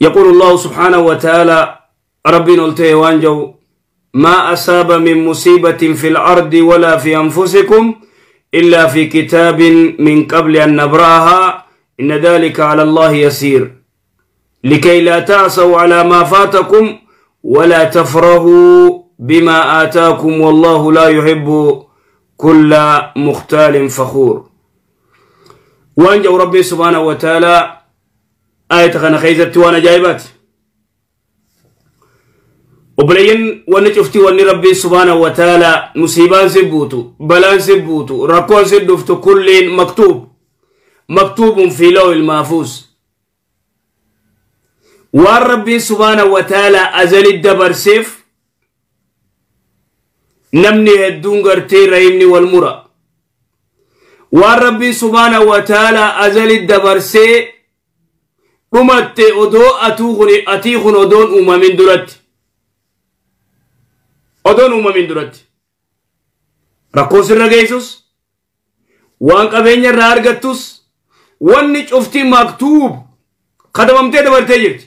يقول الله سبحانه وتعالى ربنا قلت وانجو ما أصاب من مصيبة في الأرض ولا في أنفسكم إلا في كتاب من قبل أن نبرأها إن ذلك على الله يسير لكي لا تعصوا على ما فاتكم ولا تفرحوا بما آتاكم والله لا يحب كل مختال فخور. وانجو ربي سبحانه وتعالى آية خنا خيزت وانا جايبات وبلين ونشفتي ون ربي سبحانه وتعالى مصيبان سبوتو بلان سبوتو ركون سدفتو كل مكتوب مكتوب في لوح المحفوظ. والربي سبحانه وتعالى أزل الدبر سيف نمني هدون غرتي رحمني والمرا. والربي سبحانه وتعالى أزل الدبر سي رمت أدو أتيخن أدون أمم درت أدون أمم درت ركوس الرجيسوس وان قبين الرارغتوس وان نشوفتي مكتوب خدمتي دبرتي جرت.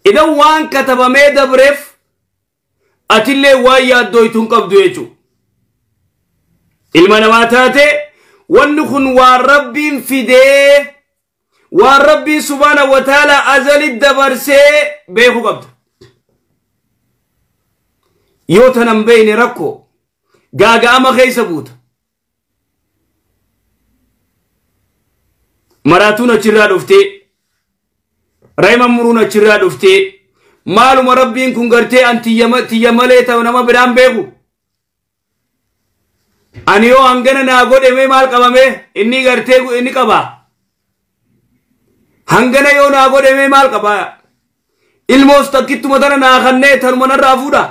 إذا وان كتب ميدا بريف أتلي وايا دويتون قبضو يجو المنواتاتي ونخن والرب فديه والرب سبحانه وتعالى أزل الدبرسي بيخو قبض يوتنم بين ركو غاغا أما خيس بوت مراتونا چرا دفتي رayma muruuna chirraa dhuftee maaluma rabbiin kun gartee an tiyya malee ta'u nama biraan beeku ani yoo hangana naa godheme maal qabame inni gartee inni qaba hangana yoo naa godheme maal qaba ilmoos takkittuma tana naa kannee tanuma narraa fuudha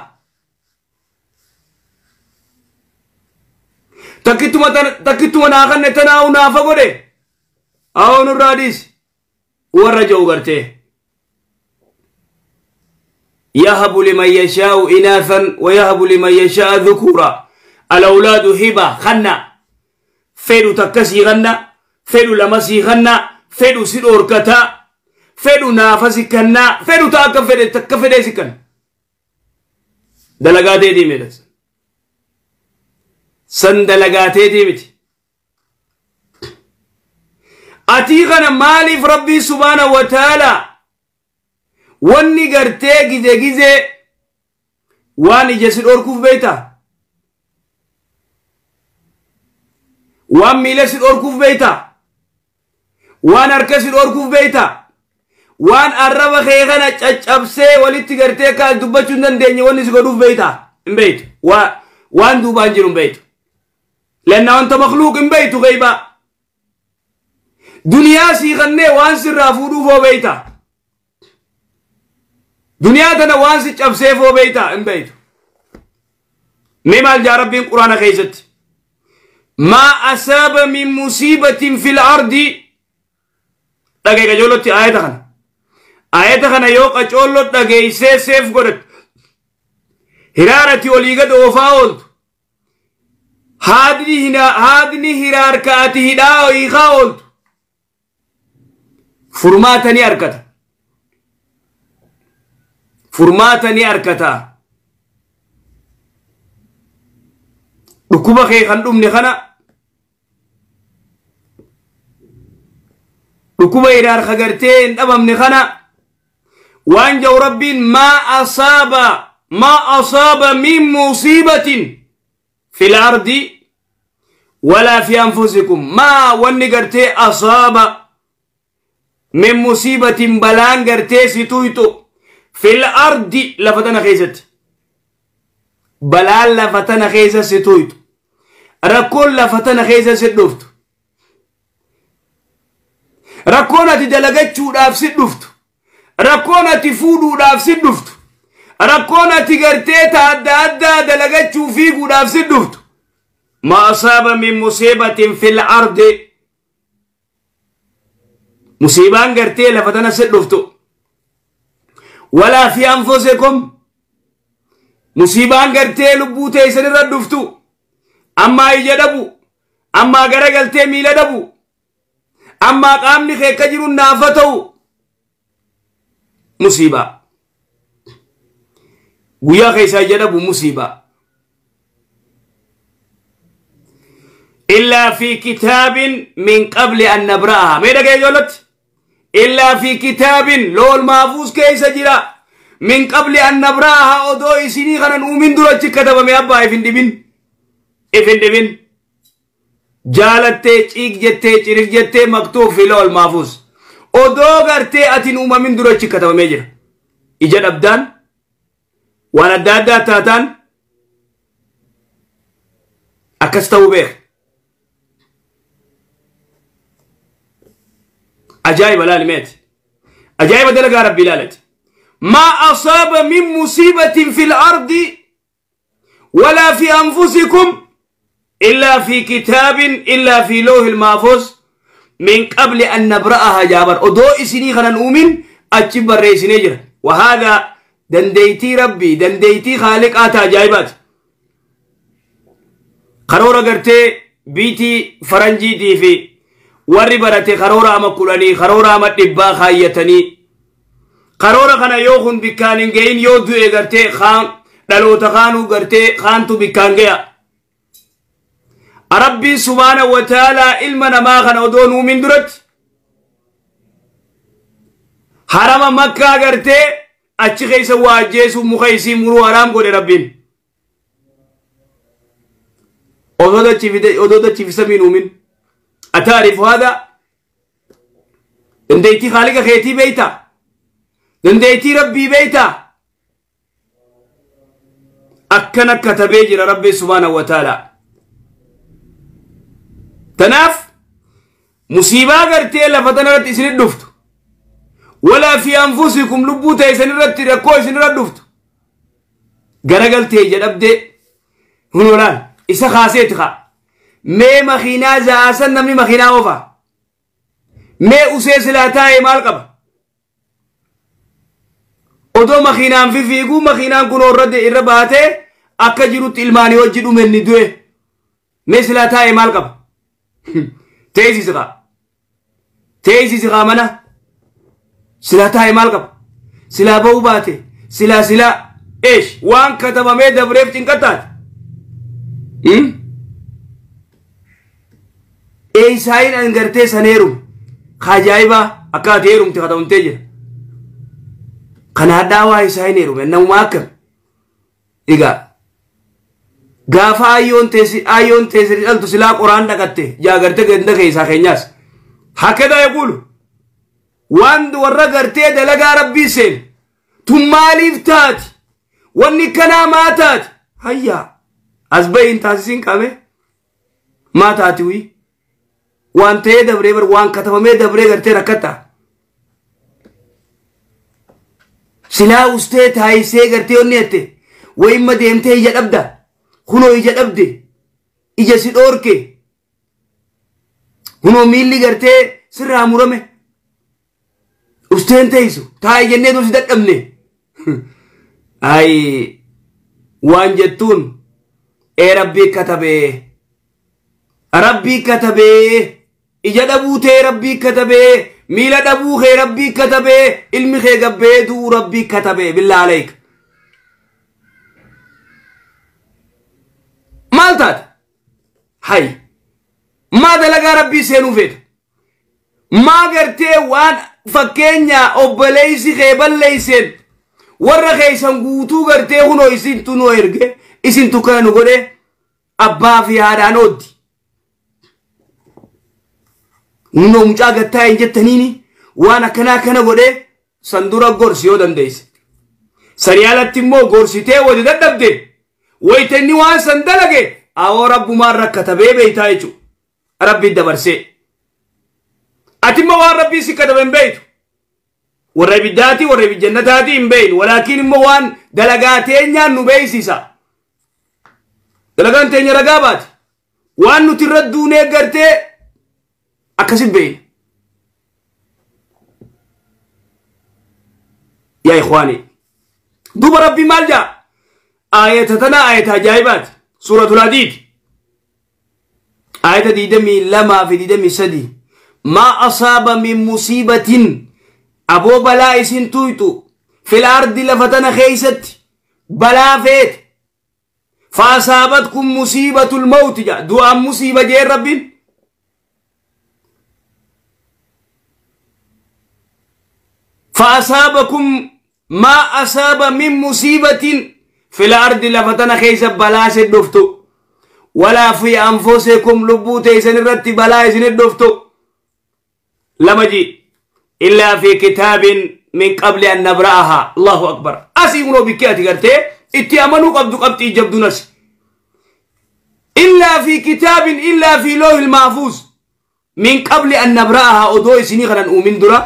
takkituma naa kanne tanaa'u naafa godhe awoo nurraa dhiisi warra jiru gartee يهب لمن يشاء إناثا ويهب لمن يشاء ذكورا. الأولاد هبة خنا فيدو تكسي غنا فيدو لمسي غنا فيدو سيدور كتا فيدو نافسي كنا فيدو تاكفيدو تكفيدو سكن دلقاتي دي ميلس سن دلقاتي دي ميت أتيغنا مالي في ربي سبحانه وتعالى واني قرتي جزي جزي واني جسد أركوف بيتا وان ميلسد أركوف بيتا وان أركسد أركوف بيتا وان أربا خيغنا تشابسي ولتي قرتي كال دبا چندن ديني واني سقروف بيتا بيت وان دوبان جرم بيت لأنه أنت مخلوق بيت غيبا دنيا سيغني وان سر فودو بيتا دنيا تنا وان سي چبسي فو بيتا ام بيت ميمال جا ربي القران خيست ما اصاب من مصيبه في الارض دغه جولتي ايه تخن ايه تخن يو قچولو دغه سي سيف غرت هرارتي وليغد اوفاولت هادني هنا هادني هرار كاتي هدا ايخاولت فرماتني أركتا فرماتني أركتا ركوبة خي خندوم نخنا ركوبة إرار خجرتين أبم نخنا وانجو ربي ما أصاب من مصيبة في الأرض ولا في أنفسكم ما ونقرتي أصاب من مصيبة بلان غرتي ستويتو في الأرض لفتنا خيزت بلان لفتنا خيزة ستويتو ركون لفتنا خيزة ستوفتو ركونة دلقتشو داف ستوفتو ركونة تفودو داف ستوفتو ركونة تغرتي تهدى أدى دلقتشو فيقو داف ستوفتو ما أصاب من مصيبة في الأرض مصيبان غرتي لفتنا سدفتو ولا في أنفسكم مصيبان غرتي لبوتي سندفتو أما يجدبو أما غرغلتي ميلدبو Ammaa qaamni kee akka jiru naafa ta'u musiibaa. Guyyaa keessaa jedhamu musiibaa. Illaa fi kitaabin min qabli an nabra'aha. Mee dhagee ijoollatti? Illaa fi kitaabin lool maafuus keessa jira. Min qabli an nabra'aha odoo isinii kanan uumin dura achi katabame abbaa if hin dhibin. If hin dhibin. Jaalattee ciig jettee cirig jettee maktuub fi lool maafuus. Odoo gartee atiin uumamin dura achi katabamee jira. Ija dhabdaan waan adda addaa taataan akkas ta'uu beeka. Ajaa'iba laali meeti. Ajaa'iba dalagaa rabbi ilaalati. ما أصاب من مصيبة في الأرض ولا في أنفسكم إلا في كتاب إلا في لوح المحفوظ من قبل أن نبرأها جابر. أدو إسني خنا نؤمن أتشبر رئيسني جرا. وهذا دنديتي ربي دنديتي خالق آتا جايبات. قرورة قرتي بيتي فرنجي دي في warri barate karoora ama kudhanii karoora ama dhibbaa kaayyatanii karoora kana yoo kun bikkaan hin gahin yoo du'e gartee kaan dhaloota kaanuu gartee kaantu bikkaan gaya. Rabbiin subhaana wa ta'aalaa ilma namaa kana odoo nuumin duratti harama makkaa gartee achi keessa waa ajjeesuuf muka isii muruu haraam godhe rabbiin. Odoo dachiifisamiin uumin. أتعرف هذا؟ دنديتي خالق خيتي بيتا دنديتي ربي بيتا أكنك كتبيجر ربي سبحانه وتعالى. تناف مصيبة قرتي لفتنا رت إسن الدفت ولا في أنفسكم لبوتا إسن رت ركو إسن الدفت غرقلتي جدبدي هنولان إسا خاسيتها mee makiinaa za'aasan namni makiinaa oofa. Mee usee silaa taa'ee maal qaba? Odoo makiinaan fiiguu makiinaan kun irra baatee akka jirutti ilmaanii hojii dhume inni du'e. Mee silaa taa'ee maal qaba? Teessisi kaa. Teessisi kaa mana. Silaa taa'ee maal qaba? Silaa ba'uu baate. Silaa silaa. Eesh waan katabamee dabreef cinqattaate. Eesaayin an gartee san heerume kaajaa'iba akka ati heerumte katabamtee jira. Kana hadhaa waa isaayin heerume namuma akkam. Egaa gaafa ayyoon teessi dhaltu silaa qoraan dhaqatte yaa gartee ganda keessaa keenyaas. Hakkadaa yaquulu waan warra gartee dalagaa rabbii seen tun maaliif taati wanni kanaa maa taati hayyaa as bahiin taasisiin qabe maa taati wii. Waan ta'ee dabree bar waan katabamee dabree gartee rakkata. Silaa ustee taayisee gartee onni jette wayimma deemtee ija dhabda kunoo ija dhabde ija si dhoorke kunoo miilli gartee sirraa murame usteen teessu taayi jennee dursi dadhabne. Ayi waan jettuun ee rabbii katabee rabbii katabee. Ija dhabuu tee rabbii katabee miila dhabuu kee rabbii katabee ilmi kee gabbee du'uu rabbii katabee billaa aleek. Maal taate? Hay maa dalagaa rabbii seenuu feeta? Maa gartee waan fakkeenya obboleessi kee balleesseen warra keessan guutuu gartee hunoo isintu nu erge isintu kana nu godhe abbaa fi haadhaan ooddi. Nunoo mucaa gattaa hin jettaniini waan akkanaa kana godhee san dura gorsi yoo dandeesse. Sanii alatti immoo gorsitee wali dadhabde wayita inni waan san dalage awoo rabbumaan rakkatabee beeytaa jechuudha. Rabbiin dabarsee. Ati immoo waan rabbii si katabe hin beeytu. Warra ibiddaatii warra ibijjannataatii hin beeynu. Walaakiin immoo waan dalagaa teenyaan nu beeksisa. Dalagaan teenya ragaa baati. Waan nuti irra duunee gartee akkasit beeyna. Yaa ikhwaani. Duuba rabbi maal jaa? Aayata tana aayata ajaa'ibaati. Suuratul Hadiid. Aayata 22 fi 23. ما أصاب من مصيبة أبو بلاء سنتويتو في الأرض لفتنا خيست بلا فيت فأصابتكم مصيبة الموت جا دعاء مصيبة جي ربين فأصابكم ما أصاب من مصيبة في الأرض لفتنا خيست بلا سدفتو ولا في أنفسكم لبوتي سنرت بلا سندفتو لمجي إلا في كتاب من قبل أن نبرأها. الله أكبر. أسيمنو بكياتي قرتي اتيامنو قبضو قبتي جبدو نس إلا في كتاب إلا في لوح المحفوظ من قبل أن نبرأها أدوي سني غنان أومن درا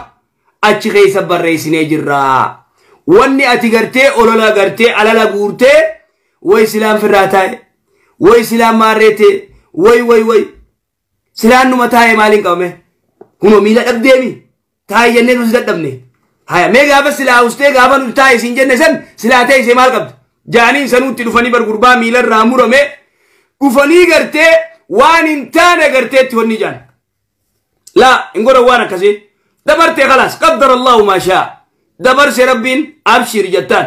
أتشي خيسا بري سني جرا واني أتي قرتي أولولا قرتي علالا قورتي ويسلام فراتاي ويسلام ماريتي وي وي وي سلام نمتاي مالين قومي هنو ميلا أقديمي تاي جنة نسددمني هيا مي غافا سلا وستي غافا نتاي سين جنة سن سلا تاي سي مال قبض جانين سنوتي دفني بر غربا ميلا رامورو مي كفني غرتي وان انتانا غرتي توني جان لا انغورو وانا كسي دبرتي خلاص قدر الله ما شاء دبر سي ربين ابشر جتان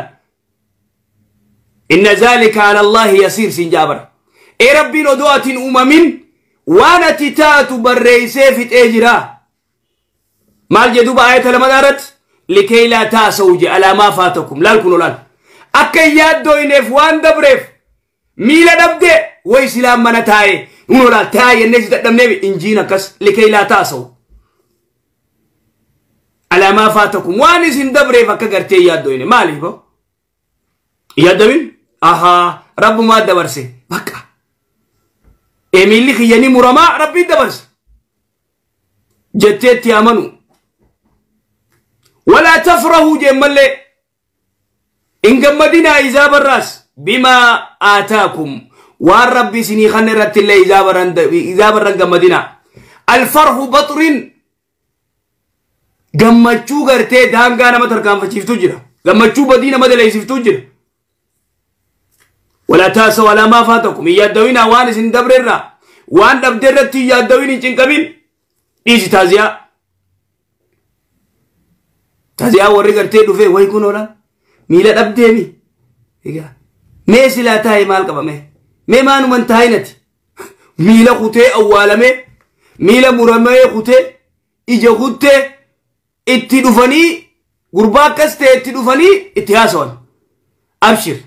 ان ذلك على الله يسير سين جابر اي ربين ودواتين اممين وانا تتاتو بريسي في اجرا مال جدوب آية لما دارت لكي لا تاسوا على ما فاتكم لا الكنو لال أكي يادو إنف وان دبرف ميلا دبدي ويسلام من تاي نقولوا لا تاي الناس تقدم إنجينا كس لكي لا تاسوا على ما فاتكم وان سن دبرف أكا يادو إنف مالي بو يادو أها رب ما دبرسي بكا إميلي خياني مرما ربي دبرسي جتيت أمنوا ولا تفرحوا جمال إن قمدنا إذا الراس بما آتاكم والرب سني خنرت الله إذا برن قمدنا الفرح بطر قمتشو قرتي دانقانا ما تركان فشيفتو جرا قمتشو بدينا ما دليسفتو جرا ولا تاسوا ولا ما فاتكم يادوينا وان سن دبرنا وان دبدرتي يادوين چنقبين إيجي تازيا تازيا ورّي قرتي دفه وي كنولا ميلا دبديمي إيجا مي سلا تاي مال قبا مي مي مانو من تاينتي ميلا خوتي أولا مي ميلا مرمي خوتي إيجا خوتي إتي دفني غربا كستي إتي دفني إتي هاسون أبشر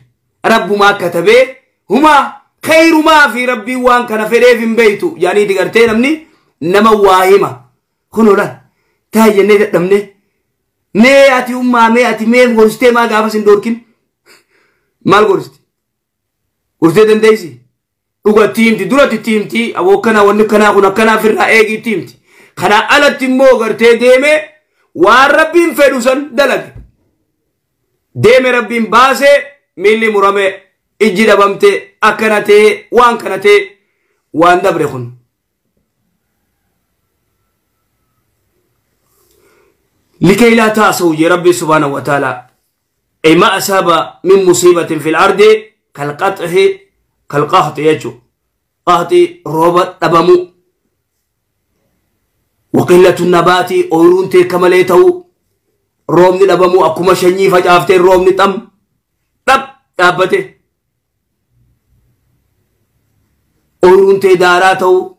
رب ما كتبه هما خير ما في ربي وان كان فريف بيتو يعني دي نمني نما واهمة خنولا تاي جنة دمني مي أتي أمّا مي أتي مي غرستي ما غافس دوركين مال غرستي غرستي دنديسي uga tiimti duratti tiimti aboo kana wanni kanaa kun akkanaa firraa eegii tiimti kana alatti immoo gartee deeme waan rabbiin fedhu san dalage deeme rabbiin baasee miilli murame ijji dhabamte akkana ta'e waan kana ta'e waan dabre kun لكي لا تأسوا يا ربي سبحانه وتعالى أي ما أصاب من مصيبة في الأرض كالقطع كالقهط يجو قهط روبت أبمو وقلة النبات أورون تكمليته رومني أبمو أكما شني فجافتين رومني تم تب تابته أورون تداراته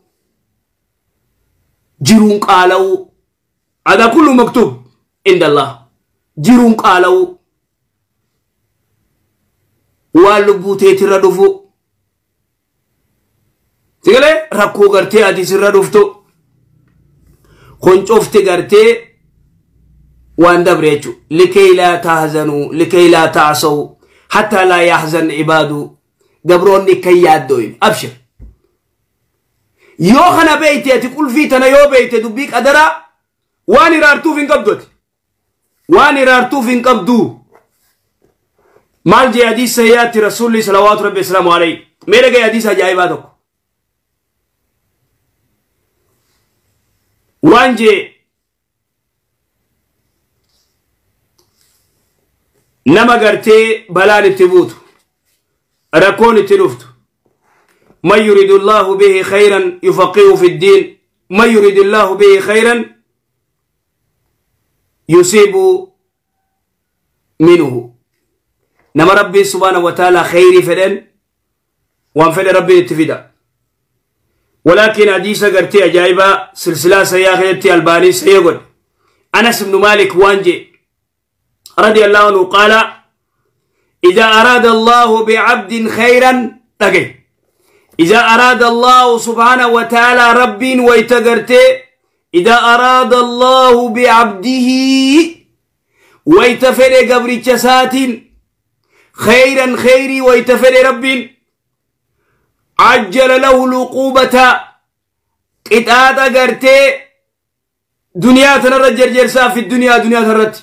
جرون قالوا هذا كله مكتوب عند الله جرون قالوا والبوتي تردفو تقولي ركو غرتي ادي سردفتو خنچوفتي غرتي وان دبريچو لكي لا تحزنوا لكي لا تعصوا حتى لا يحزن عبادو قبروني كي يادوين ابشر يو خنا بيتي تقول في تنا يو بيتي دبيك ادرا واني رارتو فين قبضت واني رارتو فين قبضو مال جي حديث سيئات رسول صلوات ربي السلام عليه میرے گئے حدیث عجائباتو وان جي نما غرتي بلان اتبوت ركون اتلفت من يريد الله به خيرا يفقهه في الدين من يريد الله به خيرا يصيب منه. نما ربي سبحانه وتعالى خيري فدن وان فدن ربي اتفدا. ولكن حديث قرتي عجائبة سلسلة سياخيتي الباني سيقول أنس بن مالك وانجي رضي الله عنه قال إذا أراد الله بعبد خيرا تقي. إذا أراد الله سبحانه وتعالى رب ويتقرتي إذا أراد الله بعبده ويتفر قبر جسات خيرا خيري ويتفر رب عجل له العقوبة قطعة قرتي دنيا تنرجر جرسا في الدنيا دنيا تنرج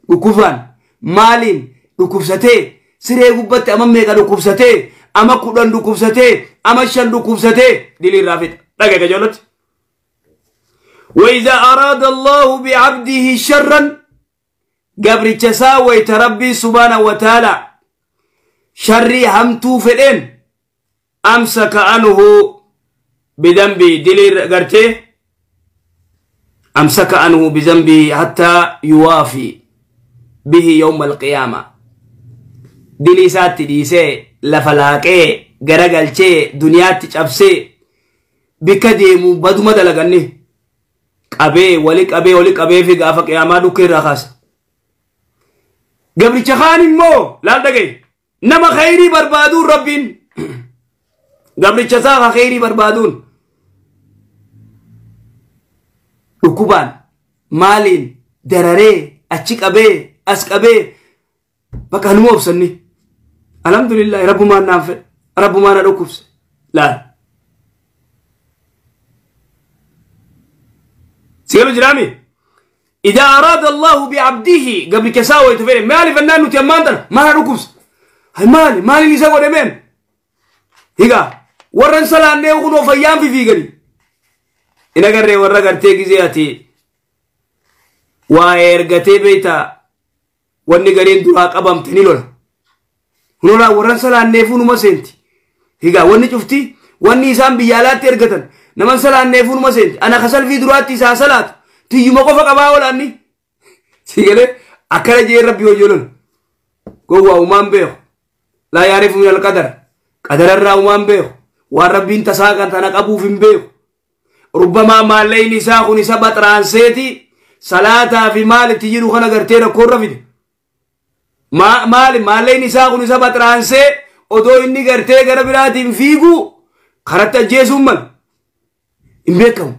وكفان مالين ركوبستي سري غبت أمام ميغا ركوبستي أما كودان ركوبستي أما شان ركوبستي دليل رافد دقيقة جولت. وإذا أراد الله بعبده شرا قبر جسا ويتربي سبحانه وتعالى شري همتو فدين أمسك عنه بذنبي دليل قرتي أمسك عنه بذنبه حتى يوافي به يوم القيامة. دلي ساتي ديسي لفلاكي غرغلچي دنيا تشابسي بكديمو بدو مدلغني قبي ولي قبي ولي قبي في غافا قيامة دوكي راخاس قبل چخان مو لا دغي نما خيري بربادون ربين قبل چسا خيري بربادون ركوبان مالين دراري أچي قبي أس قبي بقى نمو بسني الحمد لله رب ما نافع رب ما نركبس لا سيرو جرامي. إذا أراد الله بعبده قبل كساوي تفهم مالي فنان نتيمان ما نركبس هاي مالي مالي اللي سوى دمين هيغا ورن سلام نيو فيام في فيغني إن قرر ورا قرتي زياتي وإرغتي بيتا wanni gariin duraa qabamte ni lola. Lola warran salaanneefuu numa seenti. Egaa wanni cufti wanni isaan biyya alaatti ergatan naman salaanneefuu numa seenti. Ana kasalfii duraatti isaa salaatu tiyyuma qofa qabaa oolaanni. Sigalee akkana jee rabbi hojii lola. Gowwaa uumaan beeku. Laa yaarifu min alqadar. Qadararraa uumaan beeku. Waan rabbiin tasaa kan tana qabuuf hin beeku. Rubbamaa maallayni isaa kun isa baxraanseeti salaataa fi maalitti jiru kana gartee rakkoorra fide. Maali maalleen isaa kun isa baxraansee odoo inni gartee gara biraatiin fiigu karatti ajjeesuun mal hin beekamu.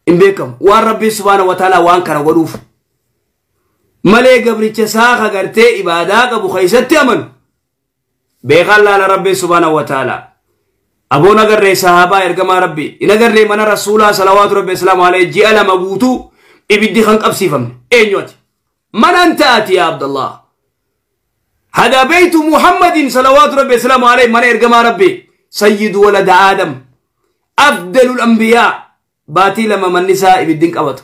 Hin beekamu. Waan rabbi subhaana wa ta'ala waan kana godhuuf. Malee gabricha isaa gartee ibaadaa qabu keessatti amanu. Beekaan laala rabbi subhaana wa ta'ala. Aboon agarree sahaabaa ergamaa rabbi. In agarree mana rasuulaa salawaatu rabbi islaamu alayhi ji'a lama guutuu ibiddi kan qabsiifamne. Eenyu ati? من أنت أتي يا عبد الله؟ هذا بيت محمد صلوات ربي السلام عليه من إرجما ربي سيد ولد آدم أفضل الأنبياء باتي لما من نساء بدين قبط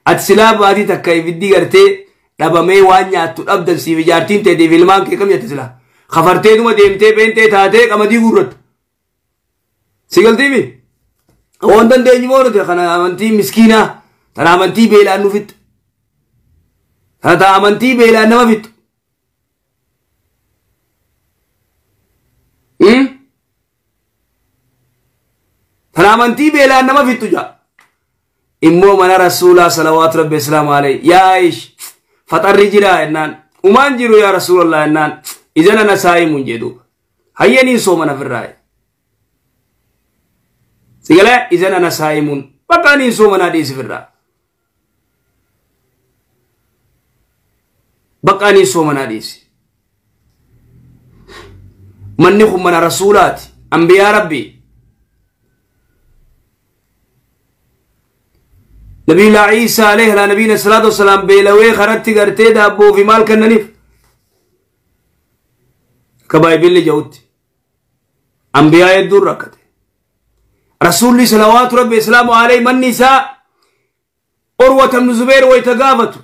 أتسلا باتي تكاي بدي قرتي لبا مي وانيا تبدل سي بجارتين تدي فيلمان كم يتسلا خفرتي دوما ديمتي بنتي تاتي كما دي غورت سيقلتي بي وانتن ديني مورد خنا أمنتي مسكينة تنا أمنتي بيلا نفت هذا أمنتي بيلا نما فت تنا أمنتي بيلا نما فت جا إمو من رسول صلوات ربي السلام عليه يا عيش فطر رجلا إنان ومان جرو يا رسول الله إنان إذن أنا صائم جدو هيا ني صومنا في الرأي سيقلا إذن أنا صائم بقى ني صومنا ديس في الرأي بقى ني صومنا ديس من نخم من رسولات أنبياء ربي نبي الله عيسى عليه لا نبينا الصلاة والسلام بيلوي خرجت قرتي دابو في مال كننيف كباي باللي جوت أنبياء الدور ركته رسول صلوات ربي السلام عليه من نساء أروة بن زبير ويتقافته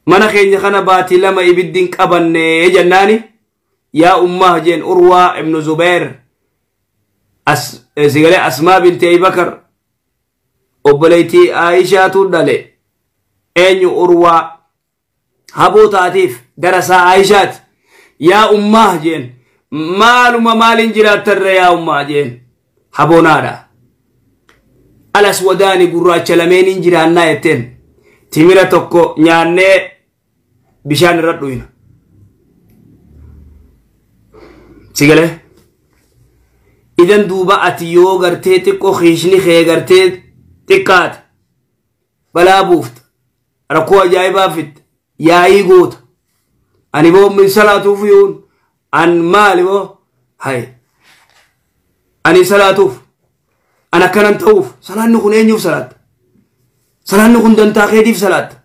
من خين خنا باتي لما يبدين قبن جناني يا أمه جين أروة بن زبير Sigalee Asmaa binti Abubakar obboleettii Aayishaatu dhale. Eenyu Urwaa haboo taatiif darasaa Aayishaati. Yaa ummaa jeen, maaluma maaliin jiraattarra yaa ummaa jeen, haboonaadha. Alaswadaani gurraacha lameeniin jiraannaa jetteen, timira tokko nyaannee bishaan irra dhuyna. Sigalee idan duuba ati yoo gartee xiqqoo kiishni kee gartee xiqqaate balaa buufta, rakkoo ajaa'ibaa fitta, yaa'ii goota. Ani boo min salaatuuf yoon an maali boo hay ani salaatuuf an akkanan ta'uuf. Salaanni kun eenyuuf salaatta? Salaanni kun dantaa keetiif salaatta.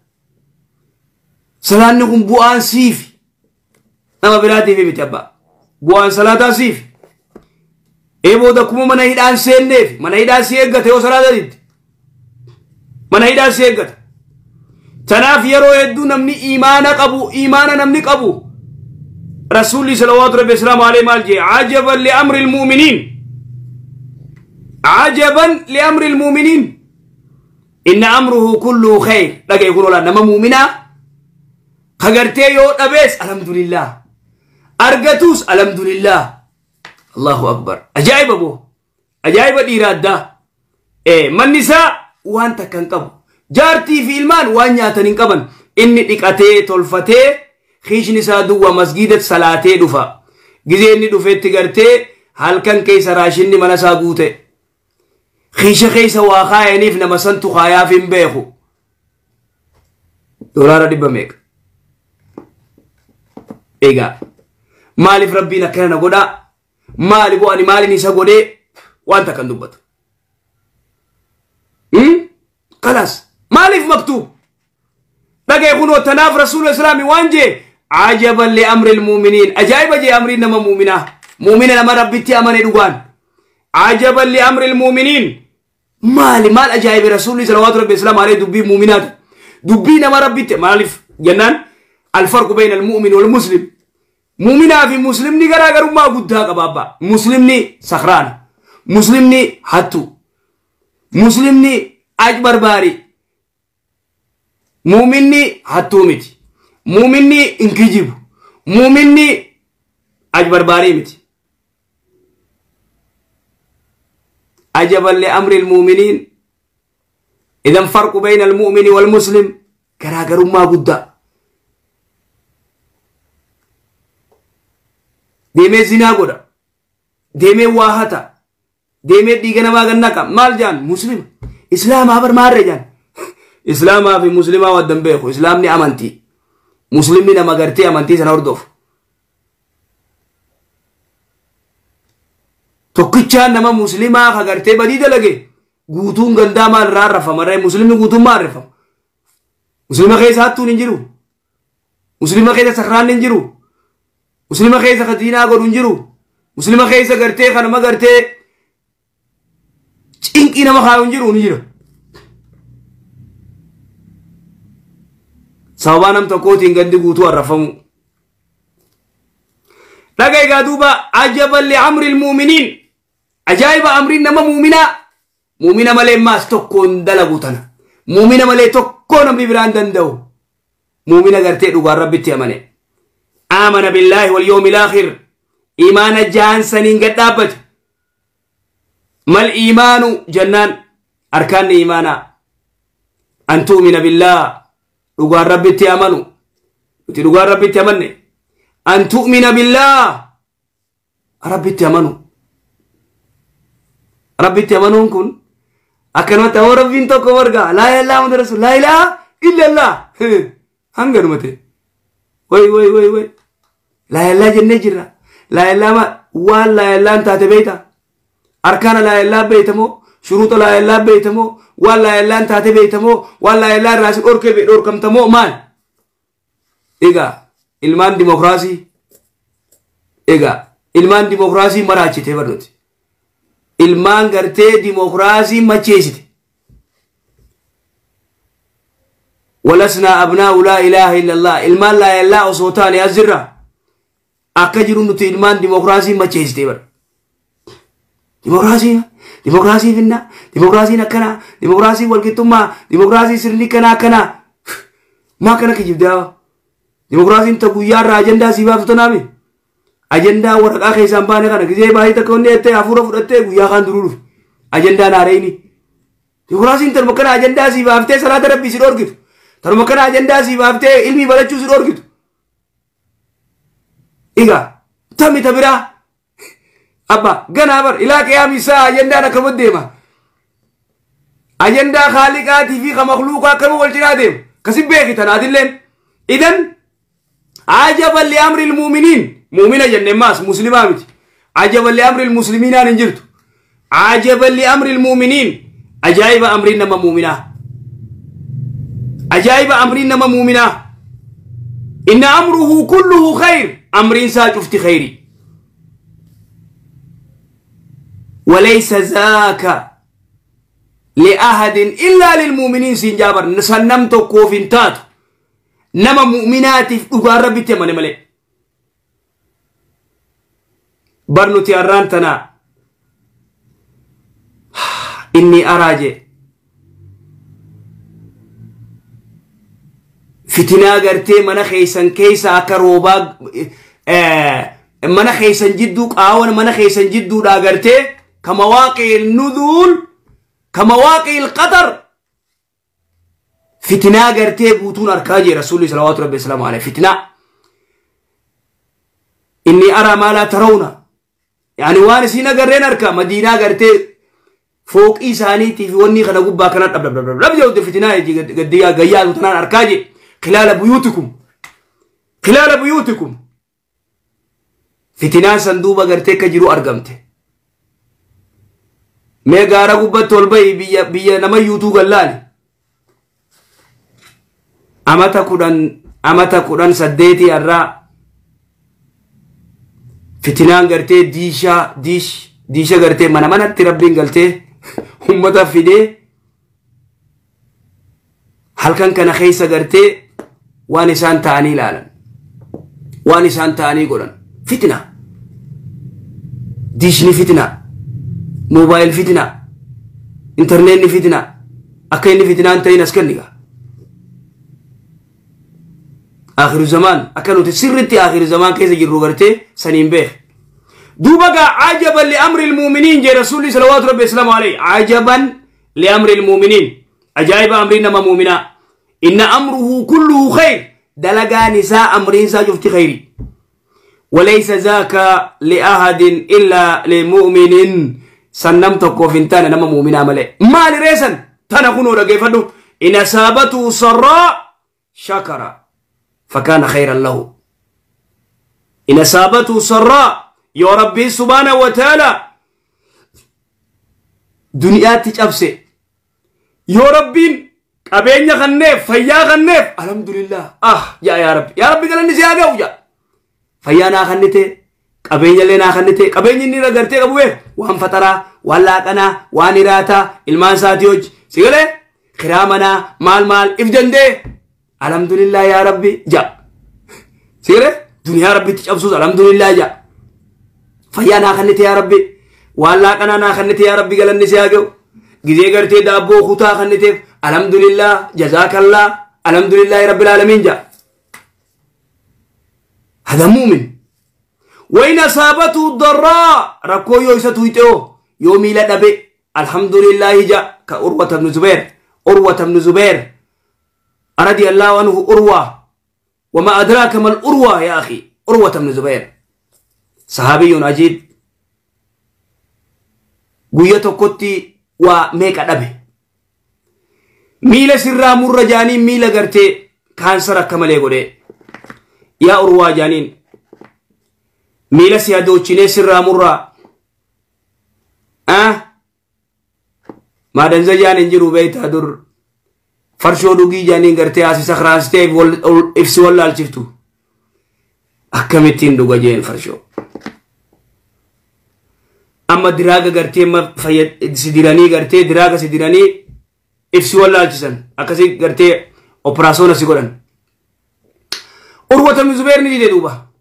Salaanni kun bu'aan siifi, nama biraatiif miti abbaa. Bu'aan salaataa siifi. Ee booda akkuma mana hidhaan seenneef mana hidhaan si eeggate yoo salaata didde mana hidhaan si eeggata. Tanaaf yeroo hedduu namni imaana qabu, imaana namni qabu, Rasuulli salawaatu rabbi islaamu alayhi maal jee? Ajaban li amri ilmu'miniin, ajaban li amri ilmu'miniin, inna amruhu kulluhu khayr. Dhagaye kun olaan nama mu'minaa kagartee yoo dhabees alhamdulillah, argatuus alhamdulillah. Allahu akbar, ajaa'iba boo, ajaa'iba dhiira addaa. Manni isaa waan takka hin qabu, jaartii fi ilmaan waan nyaatan hin qaban, inni dhiqatee tolfatee kiishni isaa duwwa masgiida salaatee dhufa. Gizee inni dhufeetti gartee halkan keessa raashinni mana isaa guute, kiisha keessa waa kaayaniif nama santu kaayaaf hin beeku. Doolaara dhibba meeqa? Egaa maaliif rabbiin akkana na godhaa? Maali boo, ani maalin isa godhee? Waan takkan dubbatu. Kalaas maaliif maktuub dhagaye kunoo. Tanaaf rasuula islaami waan jee, ajaban li amri ilmuuminiin, ajaa'iba jee amriin nama muuminaa, muumina nama rabbitti amane dhugaan. Ajaban li amri ilmuuminiin. Maali maal ajaa'ibe rasuulli salawaatu rabbi islaam alayhi dubbii muuminaati, dubbii nama rabbitti? Maaliif jennaan, alfarqu bayna almu'min wal muslim, muuminaa fi muslimni garaagarummaa guddaa qaba abbaa. Muslimni sakraana, muslimni hattu, muslimni aj barbaari. Muuminni hattuu miti, muuminni hin kijibu, muuminni aj barbaarii miti. Ajaban liamri ilmuuminiin. Idan farqu bayna almu'mini walmuslim garaagarummaa guddaa. Deemee zinaa godha, deemee waa hata, deemee dhiiga namaa gannaqa, maal jaan? Muslima, islaamaa bar maarre jaan. Islaamaa fi muslimaa waddan beeku. Islaamni amantii, muslimni nama gartee amantii sana hordofu. Tokkichaan nama muslimaa ka gartee badii dalage guutuun gandaa maal irraa arrafama ree? Muslimni guutuun maal arrafama? Muslima keessa hattuun hin jiru, muslima keessa sakraanni hin jiru, muslima keessa ka diinaa godhu hin jiru, muslima keessa gartee ka nama gartee cinqii nama kaayu hin jiru. Ni jira. Sababaa nam tokkootiin gandi guutuu arrafamu. Dhaga egaa duuba, ajaban liamri ilmuuminiin, ajaa'iba amriin nama muuminaa. Muumina malee maas tokkoon dalagu tana, muumina malee tokkoo namni biraan danda'u. Muumina gartee dhugaan rabbitti amane, aamana billaahi wal yawmil aakhir, imaana jaansaniin gad dhaabbate. Mal iimaanu jennaan, arkaanni iimaanaa an tu'mina billaah, dhugaan rabbitti amanu. Nuti dhugaan rabbitti amanne. An tu'mina billaah, rabbitti amanu. Rabbitti amanuun kun akkanumatti awoo rabbiin tokko margaa, laa ilaaha Muhammad rasul, laa ilaaha illallah, hanganuma ta'e. Way way way way, laa ilaaha jennee jirra. Laa ilaaha waan laa ilaahan taate beeyta? Arkaana laa ilaaha beeytamoo? Shuruuxa laa ilaaha beeytamoo? Waan laa ilaahan taate beeytamoo? Waan laa ilaaha irraa si dhorke dhorkamtamoo? Maal egaa ilmaan dimokiraasii, egaa ilmaan dimokiraasii maraachite barnuti, ilmaan gartee dimokiraasii macheessite. Walasnaa abnaa'u laa ilaaha illallah, ilmaan laa ilaaha osoo taane as jirra akka jiru nuti ilmaan dimokiraasii macheessite bara. Dimokiraasii dimokiraasii finna dimokiraasiin akkanaa dimokiraasii walqixxummaa dimokiraasii sirni kanaa akkanaa maa kana kijibdaa dimokiraasiin ta guyyaa irraa ajandaa sii baaftu tanaami ajandaa waraqaa keessaan baane kana gisee baay'ee takka wanni jettee hafuura fudhattee guyyaa kaan duruu dhufe ajandaan haareyni dimokiraasiin tanuma kana ajandaa sii baaftee salaata rabbii si dhorkitu tanuma kana ajandaa sii baaftee ilmii barachuu si dhorkitu igaa tami ta biraa abba ganaa bar ilaa qiyaami isaa ajandaan akkanuma deema ajandaa khaaliqaatii fi ka makluuqaa akkanuma wal cinaa deema kasin beeki tanaatilleen idan ajaban li amri lmuuminiin muumina jenne maas muslimaa miti ajaban li amri lmuslimiinaan hin jirtu ajaban li amri lmuuminiin ajaa'iba amriin nama muuminaa ajaa'iba amriin nama muuminaa inna amruhu kulluhu khayr amriin isaa cufti khayri وليس ذاك لأحد إلا للمؤمنين سنجابر نسنمت كوفنتات نما مؤمنات في ربي تمني ملي برنوتي أرانتنا إني أراجع فتنا غرتي من خيسن كيسا أكروبا من خيسن جدو قاون من خيسن جدو دا غرتي كمواقع النذول كمواقع القدر فتنة غرتي بوتون أركاجي رسول صلوات ربي السلام عليه فتنة إني أرى ما لا ترون يعني وانسينا غرين أركا مدينة غرتي فوق إيسانيتي في وني خنا قبا كانت بلا بلا بلا بلا فتنة قديا قياد وتنان أركاجي خلال بيوتكم خلال بيوتكم فتنة صندوبة غرتي كجرو أرقمته mee gaara gubbatti ol bahi biyya biyya nama yuutuu gallaali amata kudhan saddeetii irraa fitinaan gartee diishaa diisha gartee mana manatti rabbiin galtee ummata fidee halkan kana keessa gartee waan isaan ta'anii ilaalan waan isaan ta'anii godhan fitina diishni fitina موبايل فتنة انترنت فتنة أكين فتنة أنت ينسكنك آخر الزمان أكنوا تسرتي آخر الزمان كيف يجروا غرتي سنين به دوبك عجبا لأمر المؤمنين جاء رسول صلوات ربي السلام عليه عجبا لأمر المؤمنين عجائب أمرنا ما مؤمنا إن أمره كله خير دلقا نساء أمرين ساجفت خيري وليس ذاك لأحد إلا لمؤمن سنم تكوفنتان نما مؤمنا ملي مالي ريسن تنكونوا رقيفدو إن أصابته سراء شكر فكان خيرا له إن أصابته سراء يا ربي سبحانه وتعالى دنيا تجأبسي يا ربي قبين خنف فيا خنف الحمد لله يا يا رب يا ربي قال نسي هذا فيا نا خنته qabeenya illee naa kennite qabeenyi inni gartee qabu bee waan fataraa waan laaqanaa waan hiraataa ilmaan isaatii hojii si galee kiraa manaa maal maal if dandee alhamdulillah yaa rabbi ja si galee duniyaa rabbitti cabsuus alhamdulillah ja fayyaa naa kennite yaa rabbi waan laaqanaa naa kennite yaa rabbi galanni si haa ga'u gizee gartee daabboo kutaa kenniteef alhamdulillah jazaakallah alhamdulillahi rabbil aalamiin ja هذا مؤمن وإن أصابته الضراء ركو يوسف يتو يومي لدبي الحمد لله جاء كأروة بن زبير أروة بن زبير رضي الله عنه أروة وما أدراك ما الأروة يا أخي أروة بن زبير صحابي عجيب قويته كتي وميك أدبي ميل سرا مر جانين ميل قرتي كانسر كمالي قولي يا أروة جانين ميلا سيادوچيني سرا مرا ما دنزا جانين جرو بيتا در فرشو دوغي جانين غرتي آسي سخراستي افسي ولا الشفتو أكمتين دوغا جين فرشو أما دراغا غرتي ما سيديراني غرتي دراغا سيديراني افسي ولا الشسن أكسي غرتي أوبراسونا سيغورن أروة بن زبير نجي دوبا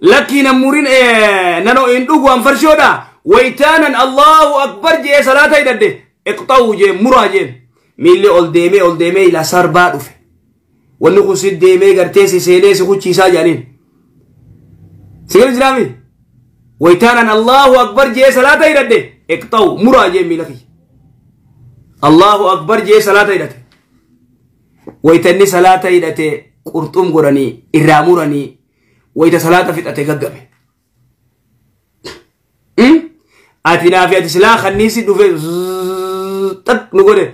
لكن نمورين نانو إن دوغو أم فرشودا Waytaanan Allahu akbar jee salaata hidhadhe iqxa'uu jee muraa jeen. Miilli ol deemee ol deemee ila sarbaa dhufe. Wanni kun si deemee gartee si seenee si kuchiisaa jedhaniin. Sigala jiraami? Waytaanan Allahu akbar jee salaata hidhadhe iqxa'uu muraa jeen miila kiyya. Allahu akbar jee salaata hidhate. Waytanni salaata hidhate qurxum godhanii irraa muranii wayta salaata fixate gaggame. Ati naafi ati silaa kanniisi dhufe xaq nu godhe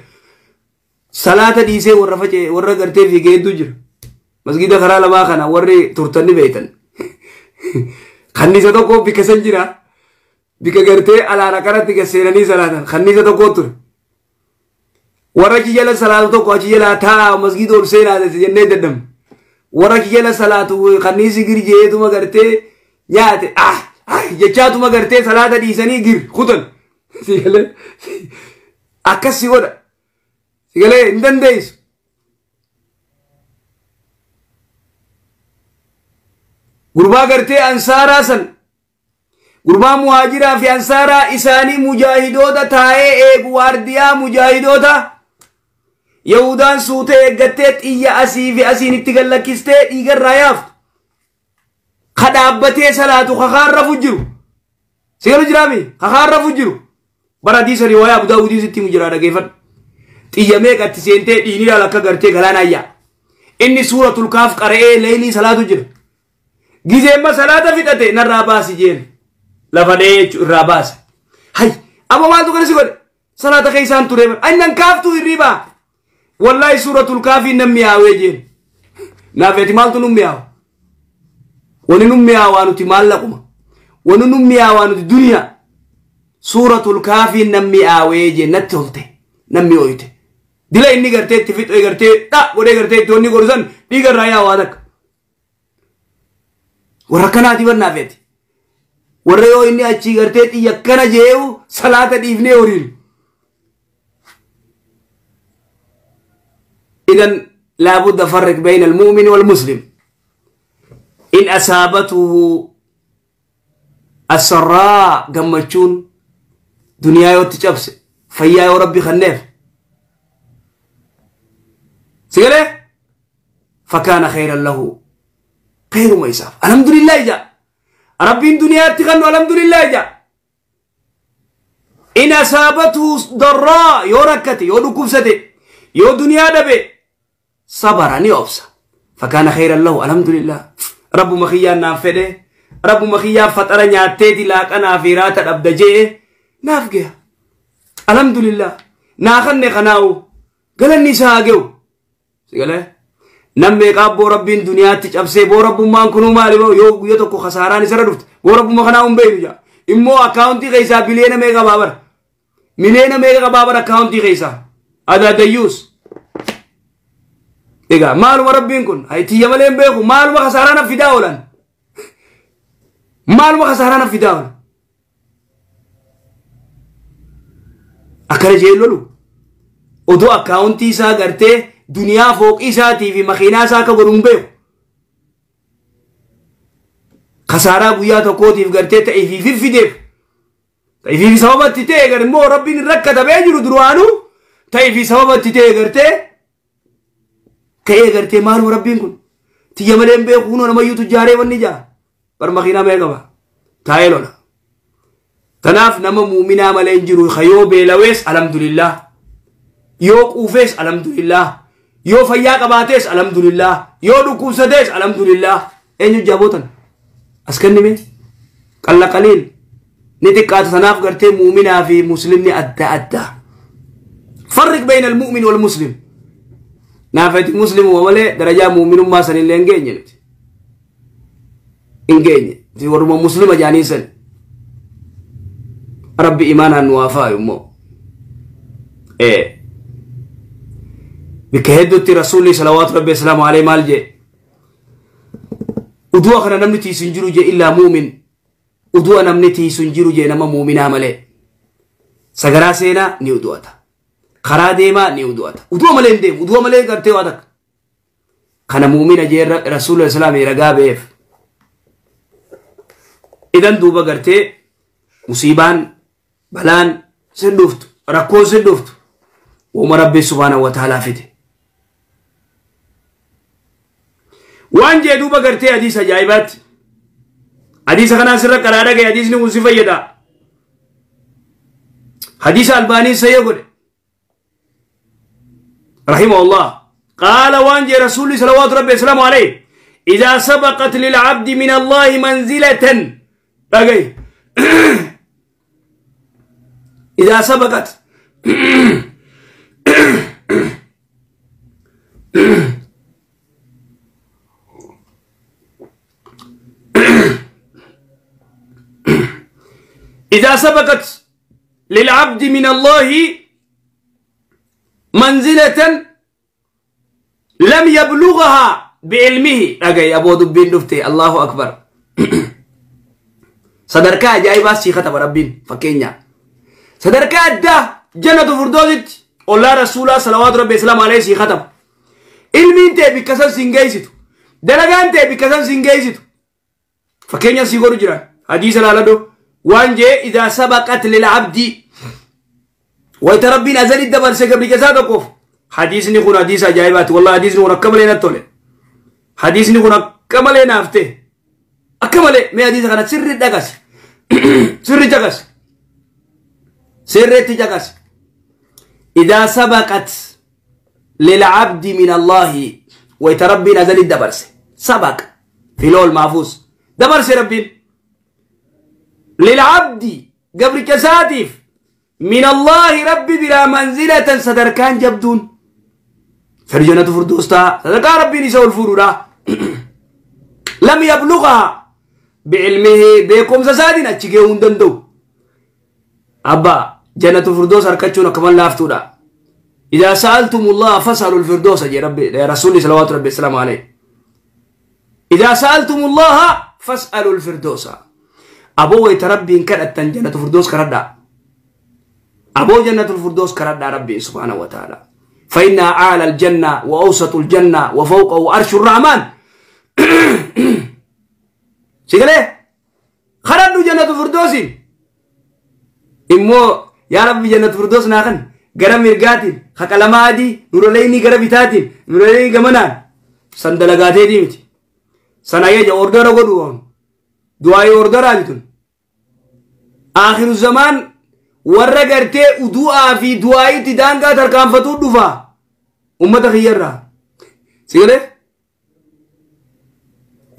salaata dhiisee warra facee warra gartee fiigee hedduu jira. Masgida karaa lamaa kana warri turtanni beeytan. Kanniisa tokko bikka san jira. Bikka gartee alaana kanatti gasseenanii salaatan kanniisa tokko ture. Warra achi jala salaatu tokko achi jala taa'a masgida ol seenaa jennee dadhabne. Warra achi jala salaatu kanniisi gir jeetuma gartee nyaate ah jechaatuma gartee salaata dhiisanii gir kutan. Sigalee akkas si godha. Sigalee hin dandeessu. Gurbaa gartee ansaaraa san gurbaa muhaajiraa fi ansaaraa isaanii mujaahidoota taa'ee eegu waardiyaa mujaahidoota Yahudaan suutee eeggattee xiyya asii fi asiin itti gallakkistee dhiigarraa yaaftu. Ka dhaabbatee salaatu kakaan rafu jiru. Sigalu jiraami? Kakaan rafu jiru. Bara hadiisa riwaayaa Abu Daawudii sitti himu jira dhageeffadhu. Xiyya meeqatti seentee dhiini ilaala akka gartee galaanaa yaa. Inni suuratul kaaf qara'ee leeylii salaatu jira. Gizeemma salaata fixate narraa baasi jeen. Lafa dhee jechuun irraa baase. Hay amma maaltu kana si godhe? Salaata keessaan ture. Annan kaaftuu hirribaa. Wallaahi suuratul kaafii nan mi'aawee jeen. Naafeeti maaltu nu mi'aawa? Wani nu mi'aawaa nuti maallaquma. Wani nu mi'aawaa nuti duniyaa. Suuratul kaafii nan mi'aawee jeen natti tolte. Nan mi'ooyte. Dila inni gartee itti fixee gartee dha godhee gartee itti wanni godhu san dhiiga irraa yaa'aa takka. Warra kanaati barnaafeeti. Warra yoo inni achii gartee xiyya akkana jee'u salaata dhiifnee horiin. إذن لابد فرق بين المؤمن والمسلم. إن أصابته السراء قمتشون دنيا يوتشبس فيا يا ربي خنيف سيقول فكان خيرا له خير ما يساف. الحمد لله جاء ربي دنيا تغنوا الحمد لله جاء. إن أصابته ضراء يوركتي يوركبستي يو دنيا دبي صبرني أبصر فكان خيرا له الحمد لله. رب مخيا نافده رب مخيا فترة نياتي لاك أنا في رات أبدجي نافجه الحمد لله. ناخن خناو قال النساء جو سيقوله نمي قابو ربي دنيا تجأبسي بو رب ما نكونوا مالي يو يتوكو خساران سردفت بو رب ما خناهم بينو إمو أكاونتي غيسا بلينا ميغا بابر ملينا ميغا بابر أكاونتي غيسا هذا ديوس. إيجا مالو ربين كن هاي تيجي مالين بيكو مالو خسارنا في داولن مالو خسارنا في داول أكره جيلولو ودو أكاونتي سا قرتي دنيا فوق إسا تي في مخينا سا كبرون بيو خسارة بويا تكوتي في قرتي تأي في في ديف تأي في سبب تتي قر مو ربين ركض بيجرو دروانو تأي في سبب تتي قرتي كأي قرتي مالو ربين كن تيجي مالين بيكونوا نما يوتو جاري ونجا برمخينا ميغا تايلونا تناف نما مؤمنا مالين جرو خيو بيلويس الحمد لله يو قوفيس الحمد لله يو فيا قباتيس الحمد لله يو دكوسديس الحمد لله انيو جابوتن اسكني مي قل قليل نتقات تناف قرتي مؤمنا في مسلمني أدى أدى فرق بين المؤمن والمسلم نافت مسلم ومالي درجة مؤمن ما سن اللي انجين انجين في ورما مسلمة جاني سن ربي إيمانها نوافا يمو إيه بكهدت رسولي صلوات ربي السلام عليه مالجي ودوا خنا نمنتي سنجرو جي إلا مؤمن ودوا نمنتي سنجرو جي نما مؤمنا مالي سغرا سينا نيودواتا خرا ديما نيودواتا ودوا مالين ديم ودوا مالين قرتي وادك خنا مؤمنا جي رسول السلام رغا بيف إذن دوبا قرتي Musiibaan balaan sin dhuftu, rakkoon sin dhuftu, wama Rabbi subhaanahu wa ta'aalaa fide. Waan jee duuba gartee hadiisa ajaa'ibaatti. Hadiisa kanaa sirra qaraa dhagaye, hadiisni kun si fayyada. Hadiisa Albaanii sayyee godhe. رحمه الله قال وان رسول صلوات ربي وسلامه عليه إذا سبقت للعبد من الله منزلة بقي إذا سبقت إذا سبقت للعبد من الله منزلة لم يبلغها بعلمه. أجي أبو دبين دفتي الله أكبر. صدركا جاي بس ختم ربين فكينيا صدركا ده جنة فردوست الله رسوله صلوات ربي السلام عليه سي ختم علمي انت بكسن سينجيزتو دلغان انت بكسن سينجيزتو فكينيا سيغورو جرا حديث لالدو وانجي إذا سبقت للعبد ويتربي نزل الدبر سقبل جزادكوف. حديث نكون حديث عجائبات والله. حديث نكون كمل نتولي حديث نكون كمل نافته أكمل ما حديث كان سر دقس سر دقس سر تجقس. إذا سبقت للعبد من الله ويتربي نزل الدبر سبق في لول محفوظ دبر ربي للعبد قبل كساتف من الله ربي بلا منزلة صدركان جبدون فرجنة فردوستا صدركان ربي نسوا الفرورا لم يبلغها بعلمه بكم سسادنا تشيكون دندو أبا جنة فردوس أركتشونا كمان لافتونا. إذا سألتم الله فاسألوا الفردوس يا ربي يا رسولي صلوات ربي السلام عليه. إذا سألتم الله فاسألوا الفردوس. أبو يتربي إن كانت جنة فردوس كردا أبو جنة الفردوس كرد ربي سبحانه وتعالى. فإنها أعلى الجنة وأوسط الجنة وفوقه عرش الرحمن. سيقول خرجوا جنة الفردوس إمو يا ربي جنة الفردوس ناخن غرام مرقاتين خكلمادي نورليني غربتاتين نورليني غمنان سندلغاتي ديمتي سنايا أوردر غدوون دعاء أوردر آجتون آخر الزمان warra gartee udu'aa fi du'aayitti daangaa tarkaanfatuu dhufa ummata kiyyarraa sigalee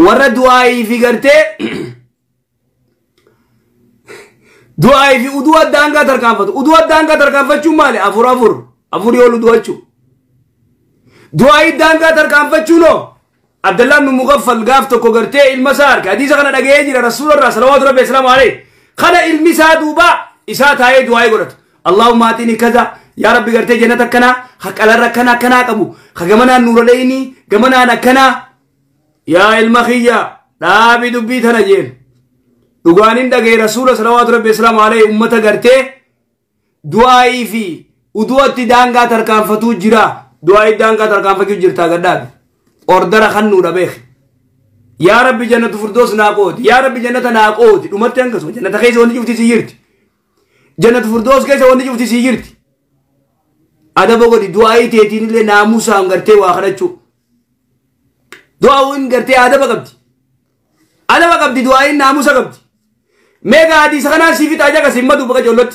warra du'aayii fi gartee du'aayii fi udu'a daangaa tarkaanfatu. Udu'a daangaa tarkaanfachuun maali? Afur afur afur yoo udu'achuu du'aayii daangaa tarkaanfachuun hoo Abdallah ibn Mughaffal gaaf tokko gartee ilma isaa arge hadiisa kana dhaga'ee jira rasuularraa salawaatu rabbi salaamu alayhi kana ilmi isaa duuba إساء تاي دعاء قرأت اللهم آتني كذا يا ربي قرأت جنة كنا خقلر كنا كنا قبو خجمنا نور ليني جمنا أنا كنا يا المخيا لا بدبي تنجين دعانين دعى رسول صلوات ربي السلام عليه أمته قرأت دعائي في ودعاء تدانغا تركان فتو جرا دعاء دانغا تركان فتو جرتا قداد أوردر خن نور بيخ يا ربي جنة فردوس ناقود يا ربي جنة ناقود أمته أنكسو جنة خيز وندي جفتي سيرت جنة فردوس كيسة وندي جفتي سيرتي أدب قولي دعائي تيتين اللي ناموسا انغرتي واخرتشو دعاء انغرتي أدب قبتي أدب قبتي دعائي ناموسا قبتي ميغا حديث خنا سيفي تاجا كسيمة دوبك جولت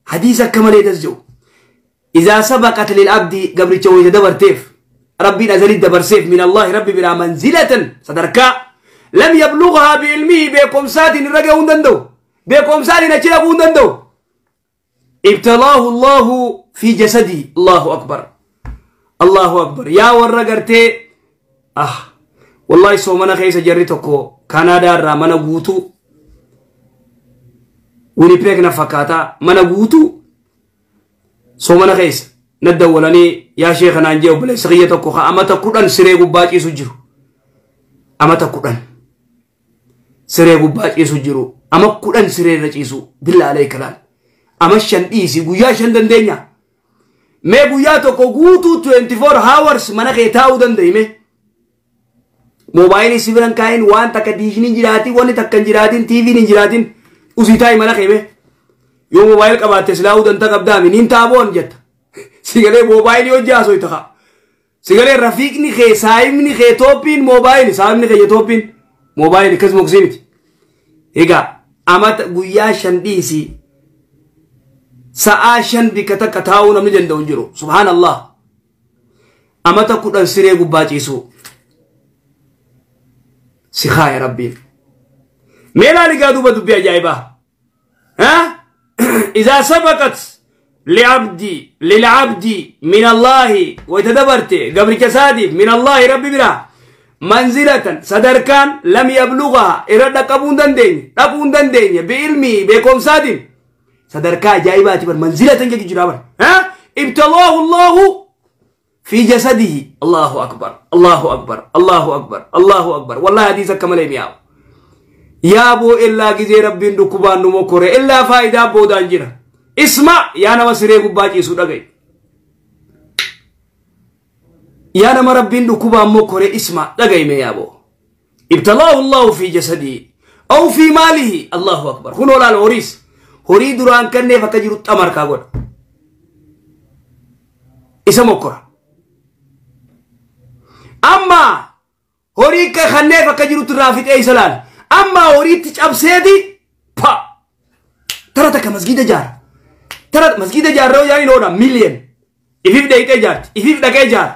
حديث كمالي تسجو إذا سبقت للعبد قبل تشوي تدبر تيف ربي نزل الدبر سيف من الله ربي بلا منزلة صدركا لم يبلغها بعلمه بكم سات رجع وندندو بكم سات نشيل وندندو ابتلاه الله في جسدي. الله أكبر الله أكبر يا ورقرتي والله سومنا خيس جريتكو كندا را منا غوتو وينيبيغ نفكاتا منا غوتو سومنا خيس ندولني يا شيخنا نجيو بلا سغيتكو امتا كودن سري غباچي سجيرو امتا كودن سري غباچي سجيرو اما كودن سري رچيسو بالله عليك لال اما شن ديسي غيا شن دندنيا مي غيا توكو غوتو 24 hours منا خيتاو دنديمه موبايل سيبران كاين وان تك ديشني جراتي وان تك جراتين تي في نجراتين وزيتاي منا خيمه Yoo moobaayil qabaatte silaa'uu danta qabdaami niin taaboon jetta. Sigalee moobaayilii hojii haasoo ta'a. Sigalee rafiiqni kee saayimni kee tooppiin moobaayili saayimni kee tooppiin moobaayili akkasuma kusii miti. Egaa amata guyyaa 5 dhiisii sa'aa 5 bikka takka taa'uu namni danda'u hin jiru. Subhaanallah. Amata 10 siree gubbaa ciisuu. Si haaya rabbiin. Mee laali gaa duuba dubbii ajaa'ibaa. إذا سبقت للعبد من الله ويتدبرت قبل كسادف من الله ربي بنا منزلة صدركان لم يبلغها إرادة قبون دندين قبون دندين بعلمي بكم سادم صدركا جايبات منزلة جرابر ها ابتلاه الله في جسده. الله أكبر الله أكبر الله أكبر الله أكبر. والله حديثك كما لم يعو يا بو إلا جزي ربي نكبان نمكره إلا فائدة بودان جرا. اسمع يا نما سري غباجي سودغي يا نما ربي نكبان مكره اسمع دغاي مي يا بو. ابتلاه الله في جسده أو في ماله. الله أكبر. كنو لا الوريس هوري دران كنه فكجرو تمر كاغود إسا مكره. أما هوري كخنه فكجرو ترافيت أي سلال. أما أريد تجاب سيدي با ترى تك مسجد جار ترى مسجد جار رو يعني لونا مليون إفيف دقيقة جار إفيف دقيقة جار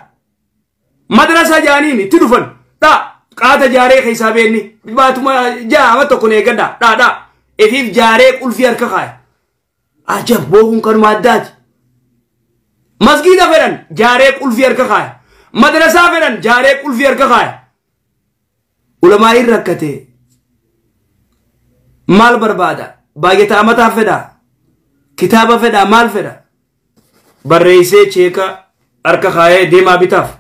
مدرسة جانيني تدفن تا قاعدة جاري حسابيني باتما جا ما تكون يقدا دا دا إفيف جاري كل في أركخاي عجب بوهم كانوا معدات مسجد فلان جاري كل في أركخاي مدرسة فلان جاري كل في أركخاي علماء ركته مال بربادا باقي أمتا فدا كتابة فدا مال فدا برئيسي چيكا أركا خاية ديما بتاف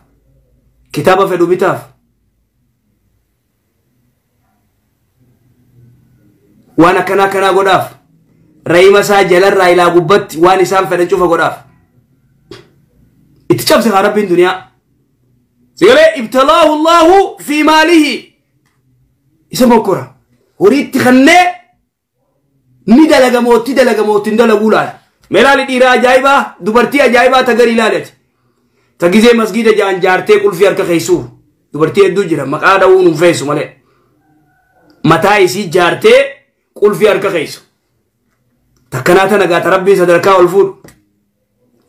كتابة فدو بتاف وانا كنا كنا قداف رأي مسا جلال رأي لا قبت وانا سام فدا نشوفه قداف اتشاف سخارب بين دنيا سيقول ابتلاه الله في ماله يسمى كرة هوري تخنّي ندلق موتي دلق موتي ندلق ولا ملالي ديرا جايبة دبرتي جايبة تجري لالت تجيزي مسجد جان جارتي كل في أرك خيسو دبرتي الدجرة مقعدة ونفيسو ماله متى يسي جارتي كل في أرك خيسو تكناتا نجات ربي صدرك والفور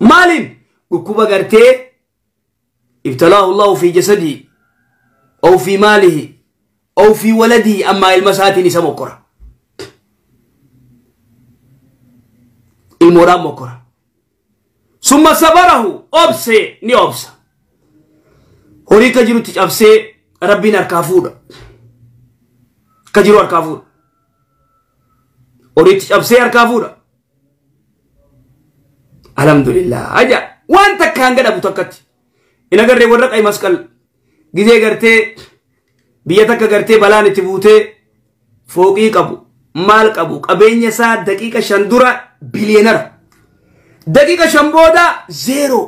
مالين ركوبة جارتي ابتلاه الله في جسده أو في ماله أو في ولده. أما المساتين يسمى كرة المرام مكرة ثم صبره أبسي ني أبسا هوري كجرو تجابسي ربي نركافورا كجرو أركافورا هوري تجابسي أركافورا. الحمد لله أجا وانت كان قد أبو تكت إن أقرر ورق أي مسكال جزي قرتي biyya takka gartee balaan itti buutee fooqii qabu maal qabu qabeenya isaa daqiiqa 5 dura biliyeenara daqiiqa 5 booda 0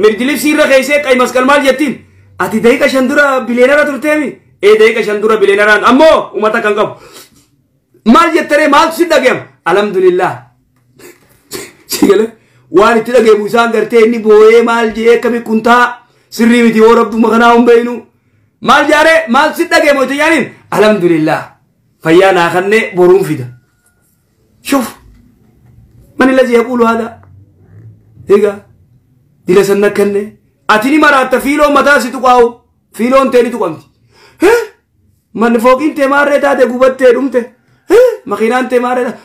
mirjilibsii irra keessee qay masqal maal jettiin ati daqiiqa 5 dura biliyeenara turteemi ee daqiiqa 5 dura biliyeenaraan ammoo uummata kan qabu maal jettaree maaltu si dhagayama alhamdulillah sigale waan itti dhagayamu isaan gartee inni booyee maal jee akkami kuntaa sirrii miti yoo rabbuma kanaa hin beeynu مال جاره مال سيدا جه موتيانين الحمد لله فيانا خنّي برون فيدا. شوف من الذي يقول هذا؟ إيجا ديلا سنة كنّي أتيني مرة تفيلو متى ستقاو فيلو انتني تقامتي ها من فوق انت مارة تاتي قبضت رمته ها مخينا انت مارة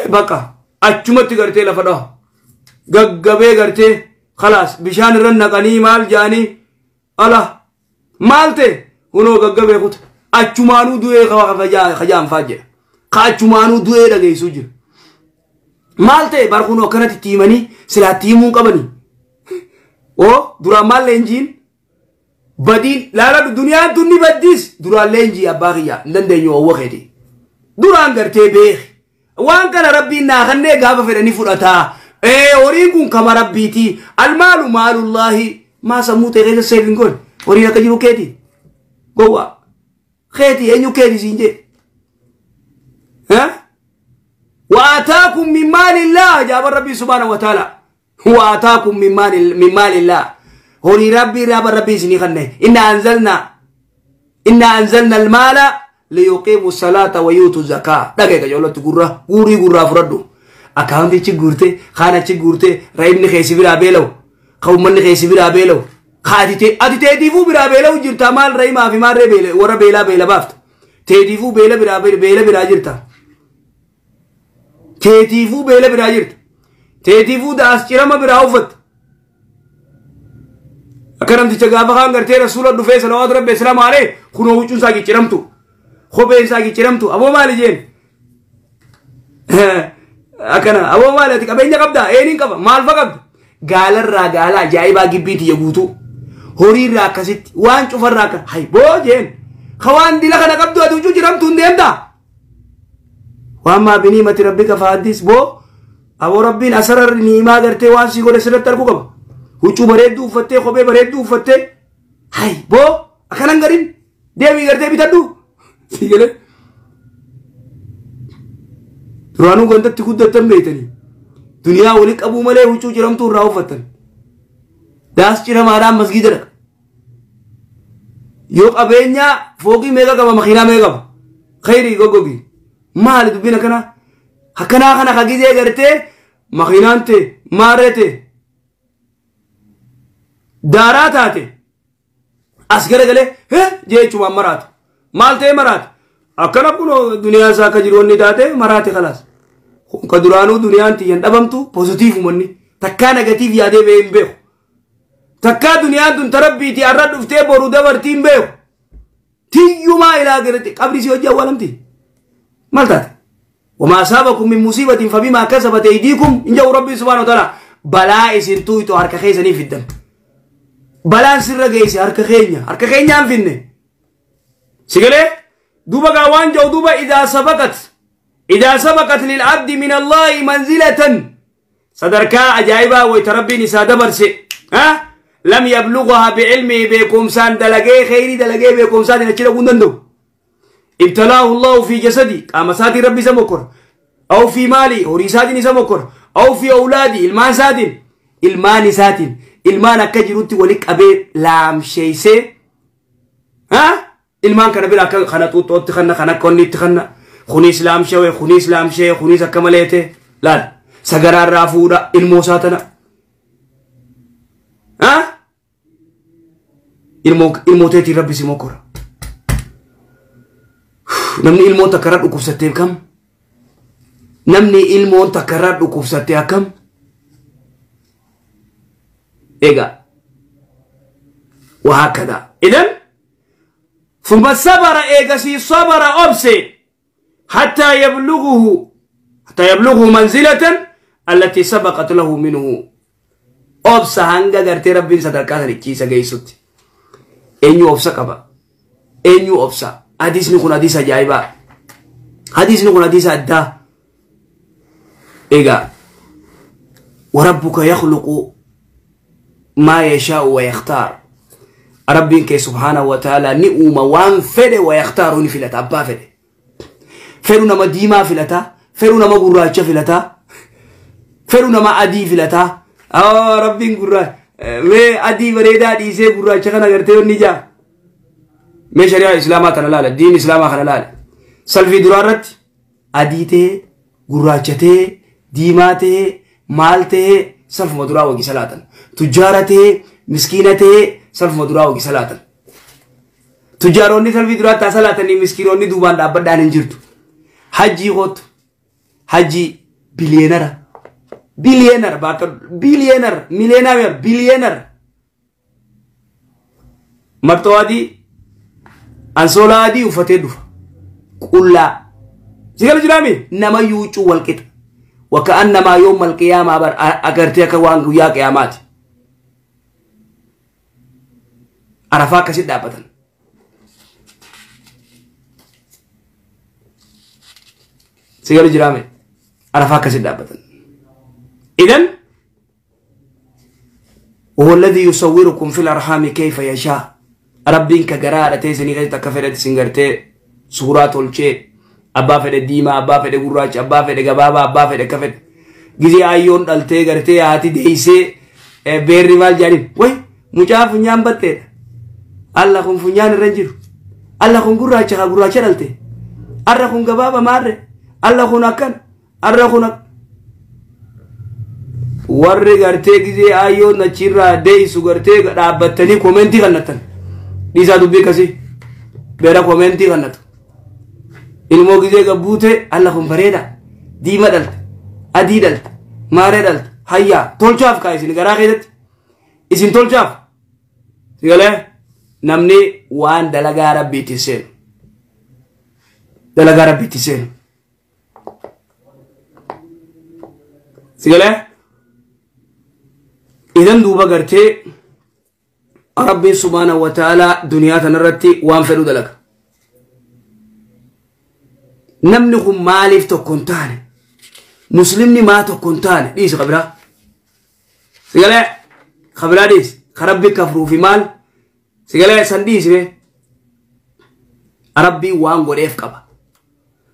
بقى أجمعت قرتي لفدا قبّي قرتي خلاص بشان رنّا كني مال جاني الله مالته هنو قبّي قط أجمانو دوي خوا خجام فاجر خاجمانو دوي لقي سوجر مالته باركونو كانت تيمني سلا تيمون قبني أو درا مال لينجين بدين لا لا الدنيا دني بديس درا لينجي أباغيا لندن يو وقتي درا أنغرتي بيخ وان كان ربي ناخني غابة فرني فرطا إيه أوريكم كما ربيتي المال مال الله ما سموت غير سيفين قول أورينا كجرو كيتي قوا خيتي إنيو كيتي سينجي ها وآتاكم من مال الله جاب ربي سبحانه وتعالى وآتاكم من مال الله هوني ربي رب ربي سني خنه إنا أنزلنا المال ليقيموا الصلاة ويؤتوا الزكاة دقيقة جولة تقرأ غوري غورا فردو أكاونتي تشغورتي خانة تشغورتي رايبني خيسي برا بيلو قومني خيسي برا بيلو خاتي أتي تيديفو برا بيلو جرتا مال راي ما في مال ري بيلو ورا بيلا بيلا بافت تيديفو بيلا برا بيلا برا جرتا تيديفو بيلا برا جرتا تيديفو داس چرما برا وفت أكرم تيجا خان غرتي رسول الله دفع صلوات ربي السلام عليه خنو وچون ساقي چرمتو خوبين ساقي چرمتو أبو مالي جين أكنا أبو مالي أتك أبين قبدا أينين قبا مال فقبد قال الرا قال جايبا جبيتي يغوتو هوري راكست وان شوف الراك هاي بو جين خوان دي لخنا قبدو أدوجو چرمتو نديم وأما بنعمة ربك فحدث بو أبو ربين أسرر نيما غرتي وان سيغور سرت تركو قبا huccuu bareedduu uffattee kophee bareedduu uffattee hay boo akkanan garin deemii gartee bitadhu si galee duraanuu gandatti guddattan beeytanii duniyaa walii qabuu malee huccuu ciramtuu irraa uffattan daas ciramaadhaan masgiida dhaqa yoo qabeenyaa fooqii meeqa qaba makiinaa meeqa qaba khayrii goggogi maali dubbiin akkanaa akkanaa kana kagizee gartee makiinaan ta'e maarree ta'e daaraa taate as garagalee jechumaan maraatu maal ta'e maraate akkana kunoo duniyaa isaa akka jiru wanni taate maraate khalaas ka duraanuu duniyaan tiyyan dhabamtu pozitiifumanni takkaa negatiif yaadee ba'ee hin beeku takkaa duniyaan tun tarabbiitii har'a dhuftee boru dabartii hin beeku tiyyumaa ilaa garate qabri si hojii awwaalamti maal taate wamaa asaabakum min musiibatin fabimaa kasabat aydiikum hin jedhu rabbiin subhaana wa ta'ala balaa isin tuytu harka keessanii fiddan balaan sirra geesse harka keenyaan finne sigalee duuba gaa waan jedhu duuba idaa sabaqat lil'abdi min allaahi manzilatan sadarkaa ajaa'ibaa wayta rabbiin isaa dabarse lam yablughaa bicilmihi beekumsaan dalagee kheyrii dalagee beekumsaatiin achi dhaquu hin danda'u ibtalaahu allahu fi jasadi qaama isaatiin rabbi isa mokkora aw fi maali horii isaatiin isa mokkora aw fi awlaadi ilmaan isaatiin ilmaan akka jirutti wali qabee laamsheessee ilmaan kana bira akka kana xuuxxootti kanna kana akka onniitti kanna kunis laamshewe kunis laamshee kunis akka malee ta'e laal sagaraarraa fuudha ilmoo isaa tana ilmoo teetiin rabbi si mokkora namni ilmoon takka irraa dhukkubsattee kam namni ilmoon takka irraa dhukkubsattee akkam إيجا وهكذا إذن ثم صبر إيجا سي صبر أبسي حتى يبلغه منزلة التي سبقت له منه أبسى هنگا غرتي ربين صدركا ركيسا جيسوت إنيو أبسى كبا إنيو أبسى حديث نكون حديث جايبا حديث نكون حديث أدى إيجا وربك يخلق ما يشاء ويختار ربك سبحانه وتعالى نؤم وان فده ويختار فلتا أبا فده فرونا ما ديما فلتا فرونا ما قراجة فلتا فرونا ما أدي فلتا ربك قراج مي أدي بريدا دي سي قراجة خنا قرتي ونجا مي شريعة إسلاما تنلالة دين إسلاما خنلالة سلفي درارت أدي قراجة ديما تي مال تي سلف مدرا وجي صلاة تجارته مسكينته سلف مدرا وجي صلاة تجاروني سلف درا تصلاة ني مسكينوني دوبان دابدان انجرتو حجي غوت حجي بليونر بليونر باكر بليونر مليونير بليونر مرتوادي انسولادي وفتي دفا قلا سيغل جرامي نما يوچو والقط وكأنما يوم القيامة بر أغرتيك وان غيا قيامات عرفا كسي دابتن سيغل جرامي عرفا كسي دابتن. إذن وهو الذي يصوركم في الأرحام كيف يشاء. ربك قرارة تيسني غير تكفرت سنغرتي سورات الشيء Abbaa fedhe diimaa, abbaa fedhe gurraacha, abbaa fedhe gabaabaa, abbaa fedhe akka fedhe. Gizee ayyoon dhaltee gartee haati deeysee beerri maal jedhaniin, way mucaa funyaan batteedha. Alla kun funyaan irra hin jiru. Alla kun gurraacha haa gurraacha dhalte. Arra kun gabaaba maarre. Alla kun akkana. Arra kun warri gartee gizee ayyoon achirraa deeysu gartee dhaabbattanii komentii kannattan. Dhiisaa dubbii akkasii. Beera komentii kannatu. Ilmoo gizee gabbuute alla kun bareeda. Diima dhalte. Adii dhalte. Maaree dhalte. Hayyaa tolchaaf kaa isin garaa keessatti. Isin tolchaaf. Sigalee namni waan dalagaa rabbiitti seenu. Dalagaa rabbiitti seenu. Sigalee idan duuba gartee Rabbiin subhaanahu wa ta'ala duniyaa tanarratti waan fedhu dalaga. Namni kun maaliif tokko hin taane? Muslimni maa tokko hin taane? Dhiisi qabiraa. Sigalee qabiraa dhiisi. Ka Rabbi kafruufi maal? Sigalee san dhiisi bee. Rabbiin waan godheef qaba.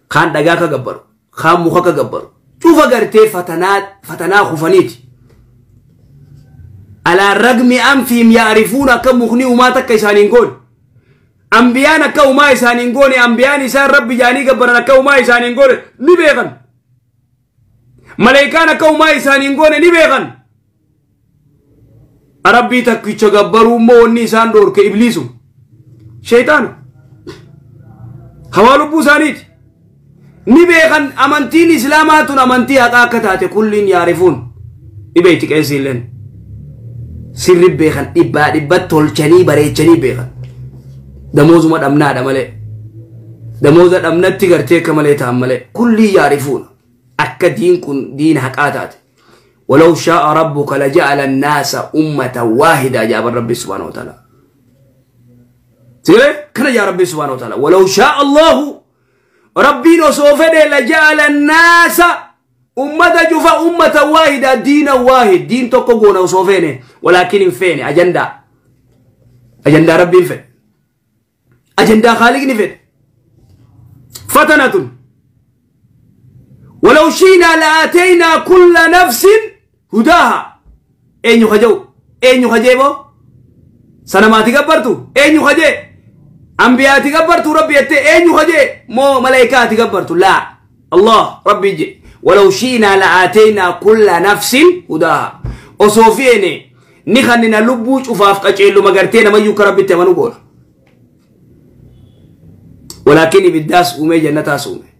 Kaan dhagaa ka gabbaru, kaan muka ka gabbaru. Cufa gartee fatanaa kufaniiti. Alaa ragmi anfiim yaarifuun akka mukni umaa takka isaaniin goone. Ambiyaan akka umaa isaaniin goone, ambiyaan isaan rabbi jaanii gabbaran akka umaa isaaniin goone ni beekan. Malaayikaan akka umaa isaaniin goone ni beekan. Rabbii takkicha gabbaruu immoo wanni isaan dhoorke ibliisu. Sheexaana. Hawaa lubbuu isaaniiti. Ni beekan amantiin islaamaa tun amantii haqaa akka taate kulliin yaarifuun. Ni beekti qeessi illeen. Sirri beekan dhibbaa dhibba tolchanii bareechanii beekan. Damoozuma dhabnaadha malee. Damooza dhabnatti gartee akka malee ta'an malee. Kulliin yaarifuun. Akka diin kun diin haqaa taate. ولو شاء ربك لجعل الناس أمة واحدة جاب الرب سبحانه وتعالى. سيري كنا يا ربي سبحانه وتعالى. ولو شاء الله ربي نصوفه لجعل الناس أمة جفا أمة واحدة دينا واحد دين تقونا وصوفينه ولكن فين أجندة أجندة ربي فين أجندة خالقني فين فتنة. ولو شئنا لآتينا كل نفس هداها. أين يخجو أين يخجيبو سنماتي كبرتو أين يخجي أنبياتي كبرتو ربي يتي أين يخجي مو ملائكاتي كبرتو لا الله ربي يجي. ولو شئنا لآتينا كل نفس هداها. وصوفيني نخننا لبوش وفافقة إلو مغرتين ما يكرب التمنو قول. ولكن بالداس أمي جنتاس أمي.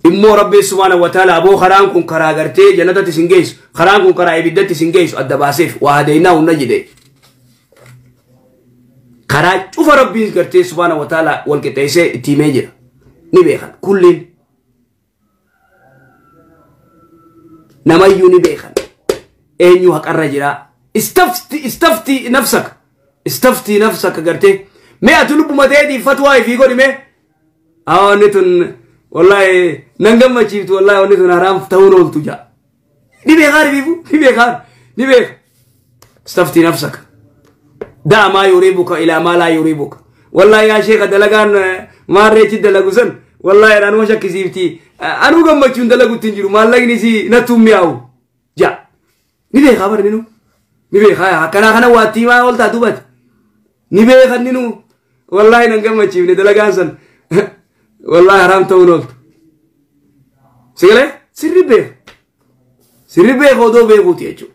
إمو ربي سبحانه وتعالى أبو خران كن كرا غرتي جنة تسنجيس خران كن كرا إبدة تسنجيس الدباسيف وهديناه النجدي كرا شوف ربي غرتي سبحانه وتعالى والكتيسة تيميجر نبيخن كلين نمايو نبيخن إنيو هك الرجلا استفتي نفسك استفتي نفسك غرتي ما أطلب متى فتوى في قولي ما نتن والله نعم ما والله ونحن حرام تهون ولتجا نبي بيبو نبي نبي استفتي نفسك دع ما يريبك إلى ما لا يريبك. والله يا شيخ دلقان ما ريت دلقوسن والله أنا ما شك سيبتي أنا كم ما تشون دلقو تنجرو ما الله ينسي نتوم ياو جا نبي خبر نينو نبي خايا كنا كنا واتي ما قلت أتوبت نبي خنينو والله نعم ما تشيبني دلقان سن والله حرام تونولت سيله سري بيه سري بيه خدو بيه قوتي أجو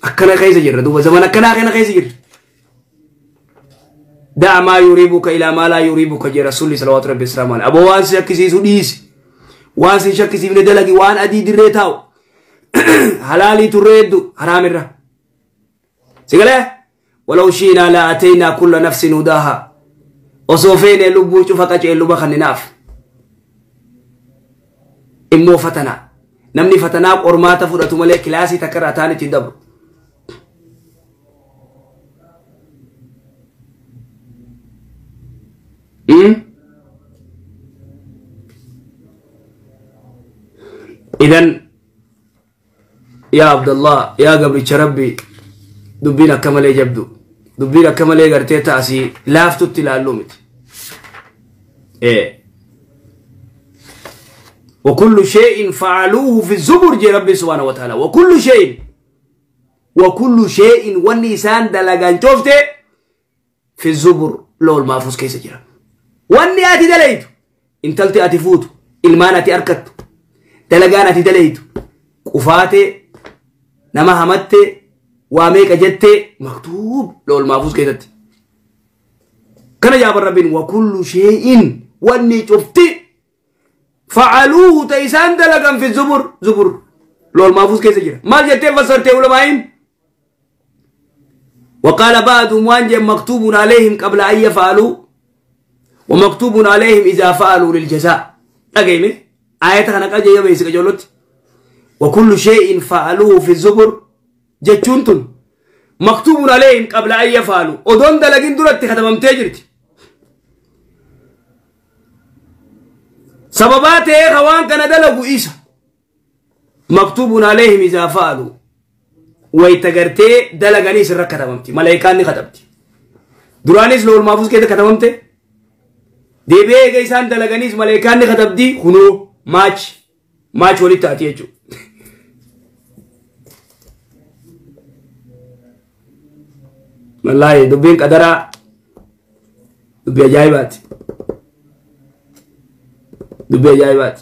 أكنا خيس جرا دوبا زمان أكنا خيس جرا دع ما يريبك إلى ما لا يريبك جي رسول صلوات ربي السلام عليه. أبو وان شكسي سوديس وان شكسي من دلقي وان أدي دريتاو حلالي تريدو حرام الرا سيله ولو شئنا لآتينا كل نفس هداها. وصوفين لبو شوفك لبو خنناف إمو فتنا نمني فتنا قرمات فرأت ملك كلاسي تكرتاني تدبر إذن يا عبد الله يا قبل ربي دبينا كمالي جبدو دبينا كمالي قرتي تاسي لافتو تلالومت. وكل شيء فعلوه في الزبر جي ربي سبحانه وتعالى. وكل شيء، وكل شيء والنسان دلقان شفته في الزبر لو المحفوظ كيس جرا. واني اتي دليت انتلتي اتي فوت المان اتي اركت دلقان اتي دليت قفاتي نما همت واميك جت مكتوب لو المحفوظ كيست كان جاب ربي. وكل شيء واني شفتي فعلوه تيسان دلقان في الزبر زبر لو المحفوظ كيس جرا. ما جت فسرت علماء. وقال بعضهم وانجم مكتوب عليهم قبل أن يفعلوا ومكتوب عليهم إذا فعلوا للجزاء. أقيمه آية أنا قد جاء بيسك جولت. وكل شيء فعلوه في الزبر جتشونتن مكتوب عليهم قبل أن يفعلوا ودون دلقين دولت خدمم تجرت سببات خوان كان دلقوا إيسا مكتوب عليهم إذا فعلوا ويتغرتي دلغاني سر كتبمتي ملائكاني كتبتي درانيس لول محفوظ كده كتبمتي ديبي گيسان دلغانيس ملائكاني كتبتي خنو ماچ ماچ ولي تاتي يجو. والله دبين قدرا دبي عجائبات دبي عجائبات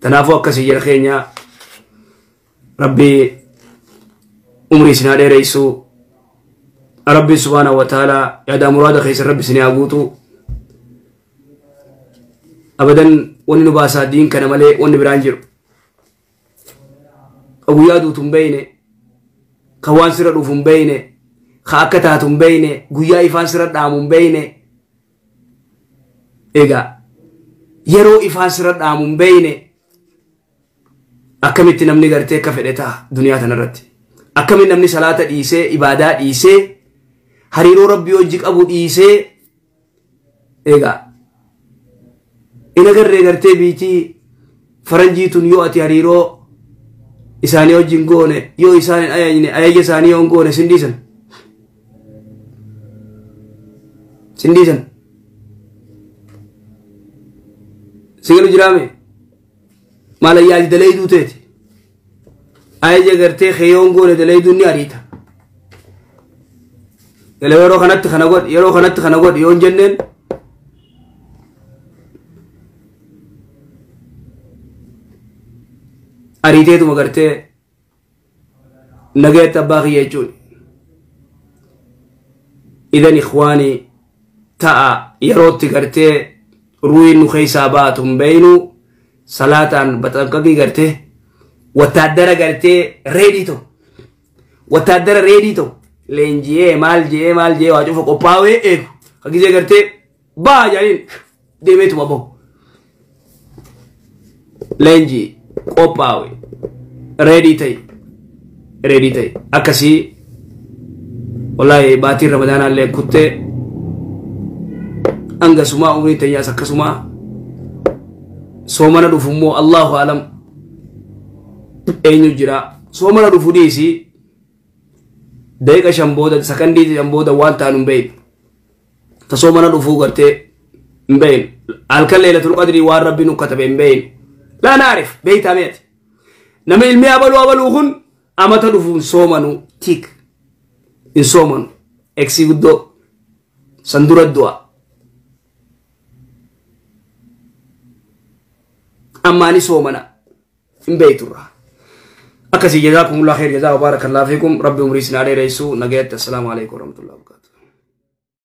تنافو كسي جرخينيا ربي عمري سنا رئيسو ربي سبحانه وتعالى يا دا مراد خيس ربي سني اغوتو ابدا وني نباسا دين كان مالي وني برانجر ابو يادو تنبينه خوان سر دوفن بينه خاكتا تنبينه غيا ايفان سر دامون بينه ايغا يرو ايفان سر دامون بينه akkamitti namni gartee akka fedhe ta'a duniyaa tanarratti akkamitti namni salaata dhiisee ibaadaa dhiisee hariiroo rabbii hojii qabu dhiisee egaa ina garree gartee biitii faranjii tun yoo ati hariiroo isaanii wajjin goone yoo isaan hin ajajne ajaja isaanii yoo hin goone sin dhiisan sin dhiisan si galu jiraame maalayyaa dalayduu teeti ajaja gartee keeyoon goone dalayduun ni ariita galee yeroo kanatti kana godhi yeroo kanatti kana godhi yoon jenneen ariiteetuma gartee nagayetti abbaa kiyya jechuun. Idan ikhwaanii ta'a yerootti gartee ruuyin nu keessaa baatu hin beeynu salaataan baxanqaqii gartee wattaaddara gartee reedii ta'u wattaaddara reedii ta'u leenji'ee maal je'ee maal je'ee waa cufa qophaa'ee eegu hagisee gartee baa jedhaniin deemeetuma bahu leenjii qophaa'e reedii ta'e reedii ta'e akkasii wallaahi baatiin ramadaanaallee kuttee hangasumaa umriin teenyaas akkasumaa soomana dhufu immoo allahu alam eenyu jira soomana dhufu dhiisii daqiiqa 5 booda sakandii 5 booda waan taanu hin beeynu ta soomana dhufuu gartee hin beeynu halkan leelatul qadrii waan rabbiin nu katabe hin beeynu laa naarif beeytaa meeti nama ilmi abaluu abaluu kun amata dhufuun soomanu tik hin soomanu eksii guddoo san dura du'a أماني سومنا إن بيت الرا أكسي جزاكم الله خير جزاء وبارك الله فيكم ربي عمري سناري رئيسو نجيت. السلام عليكم ورحمة الله وبركاته.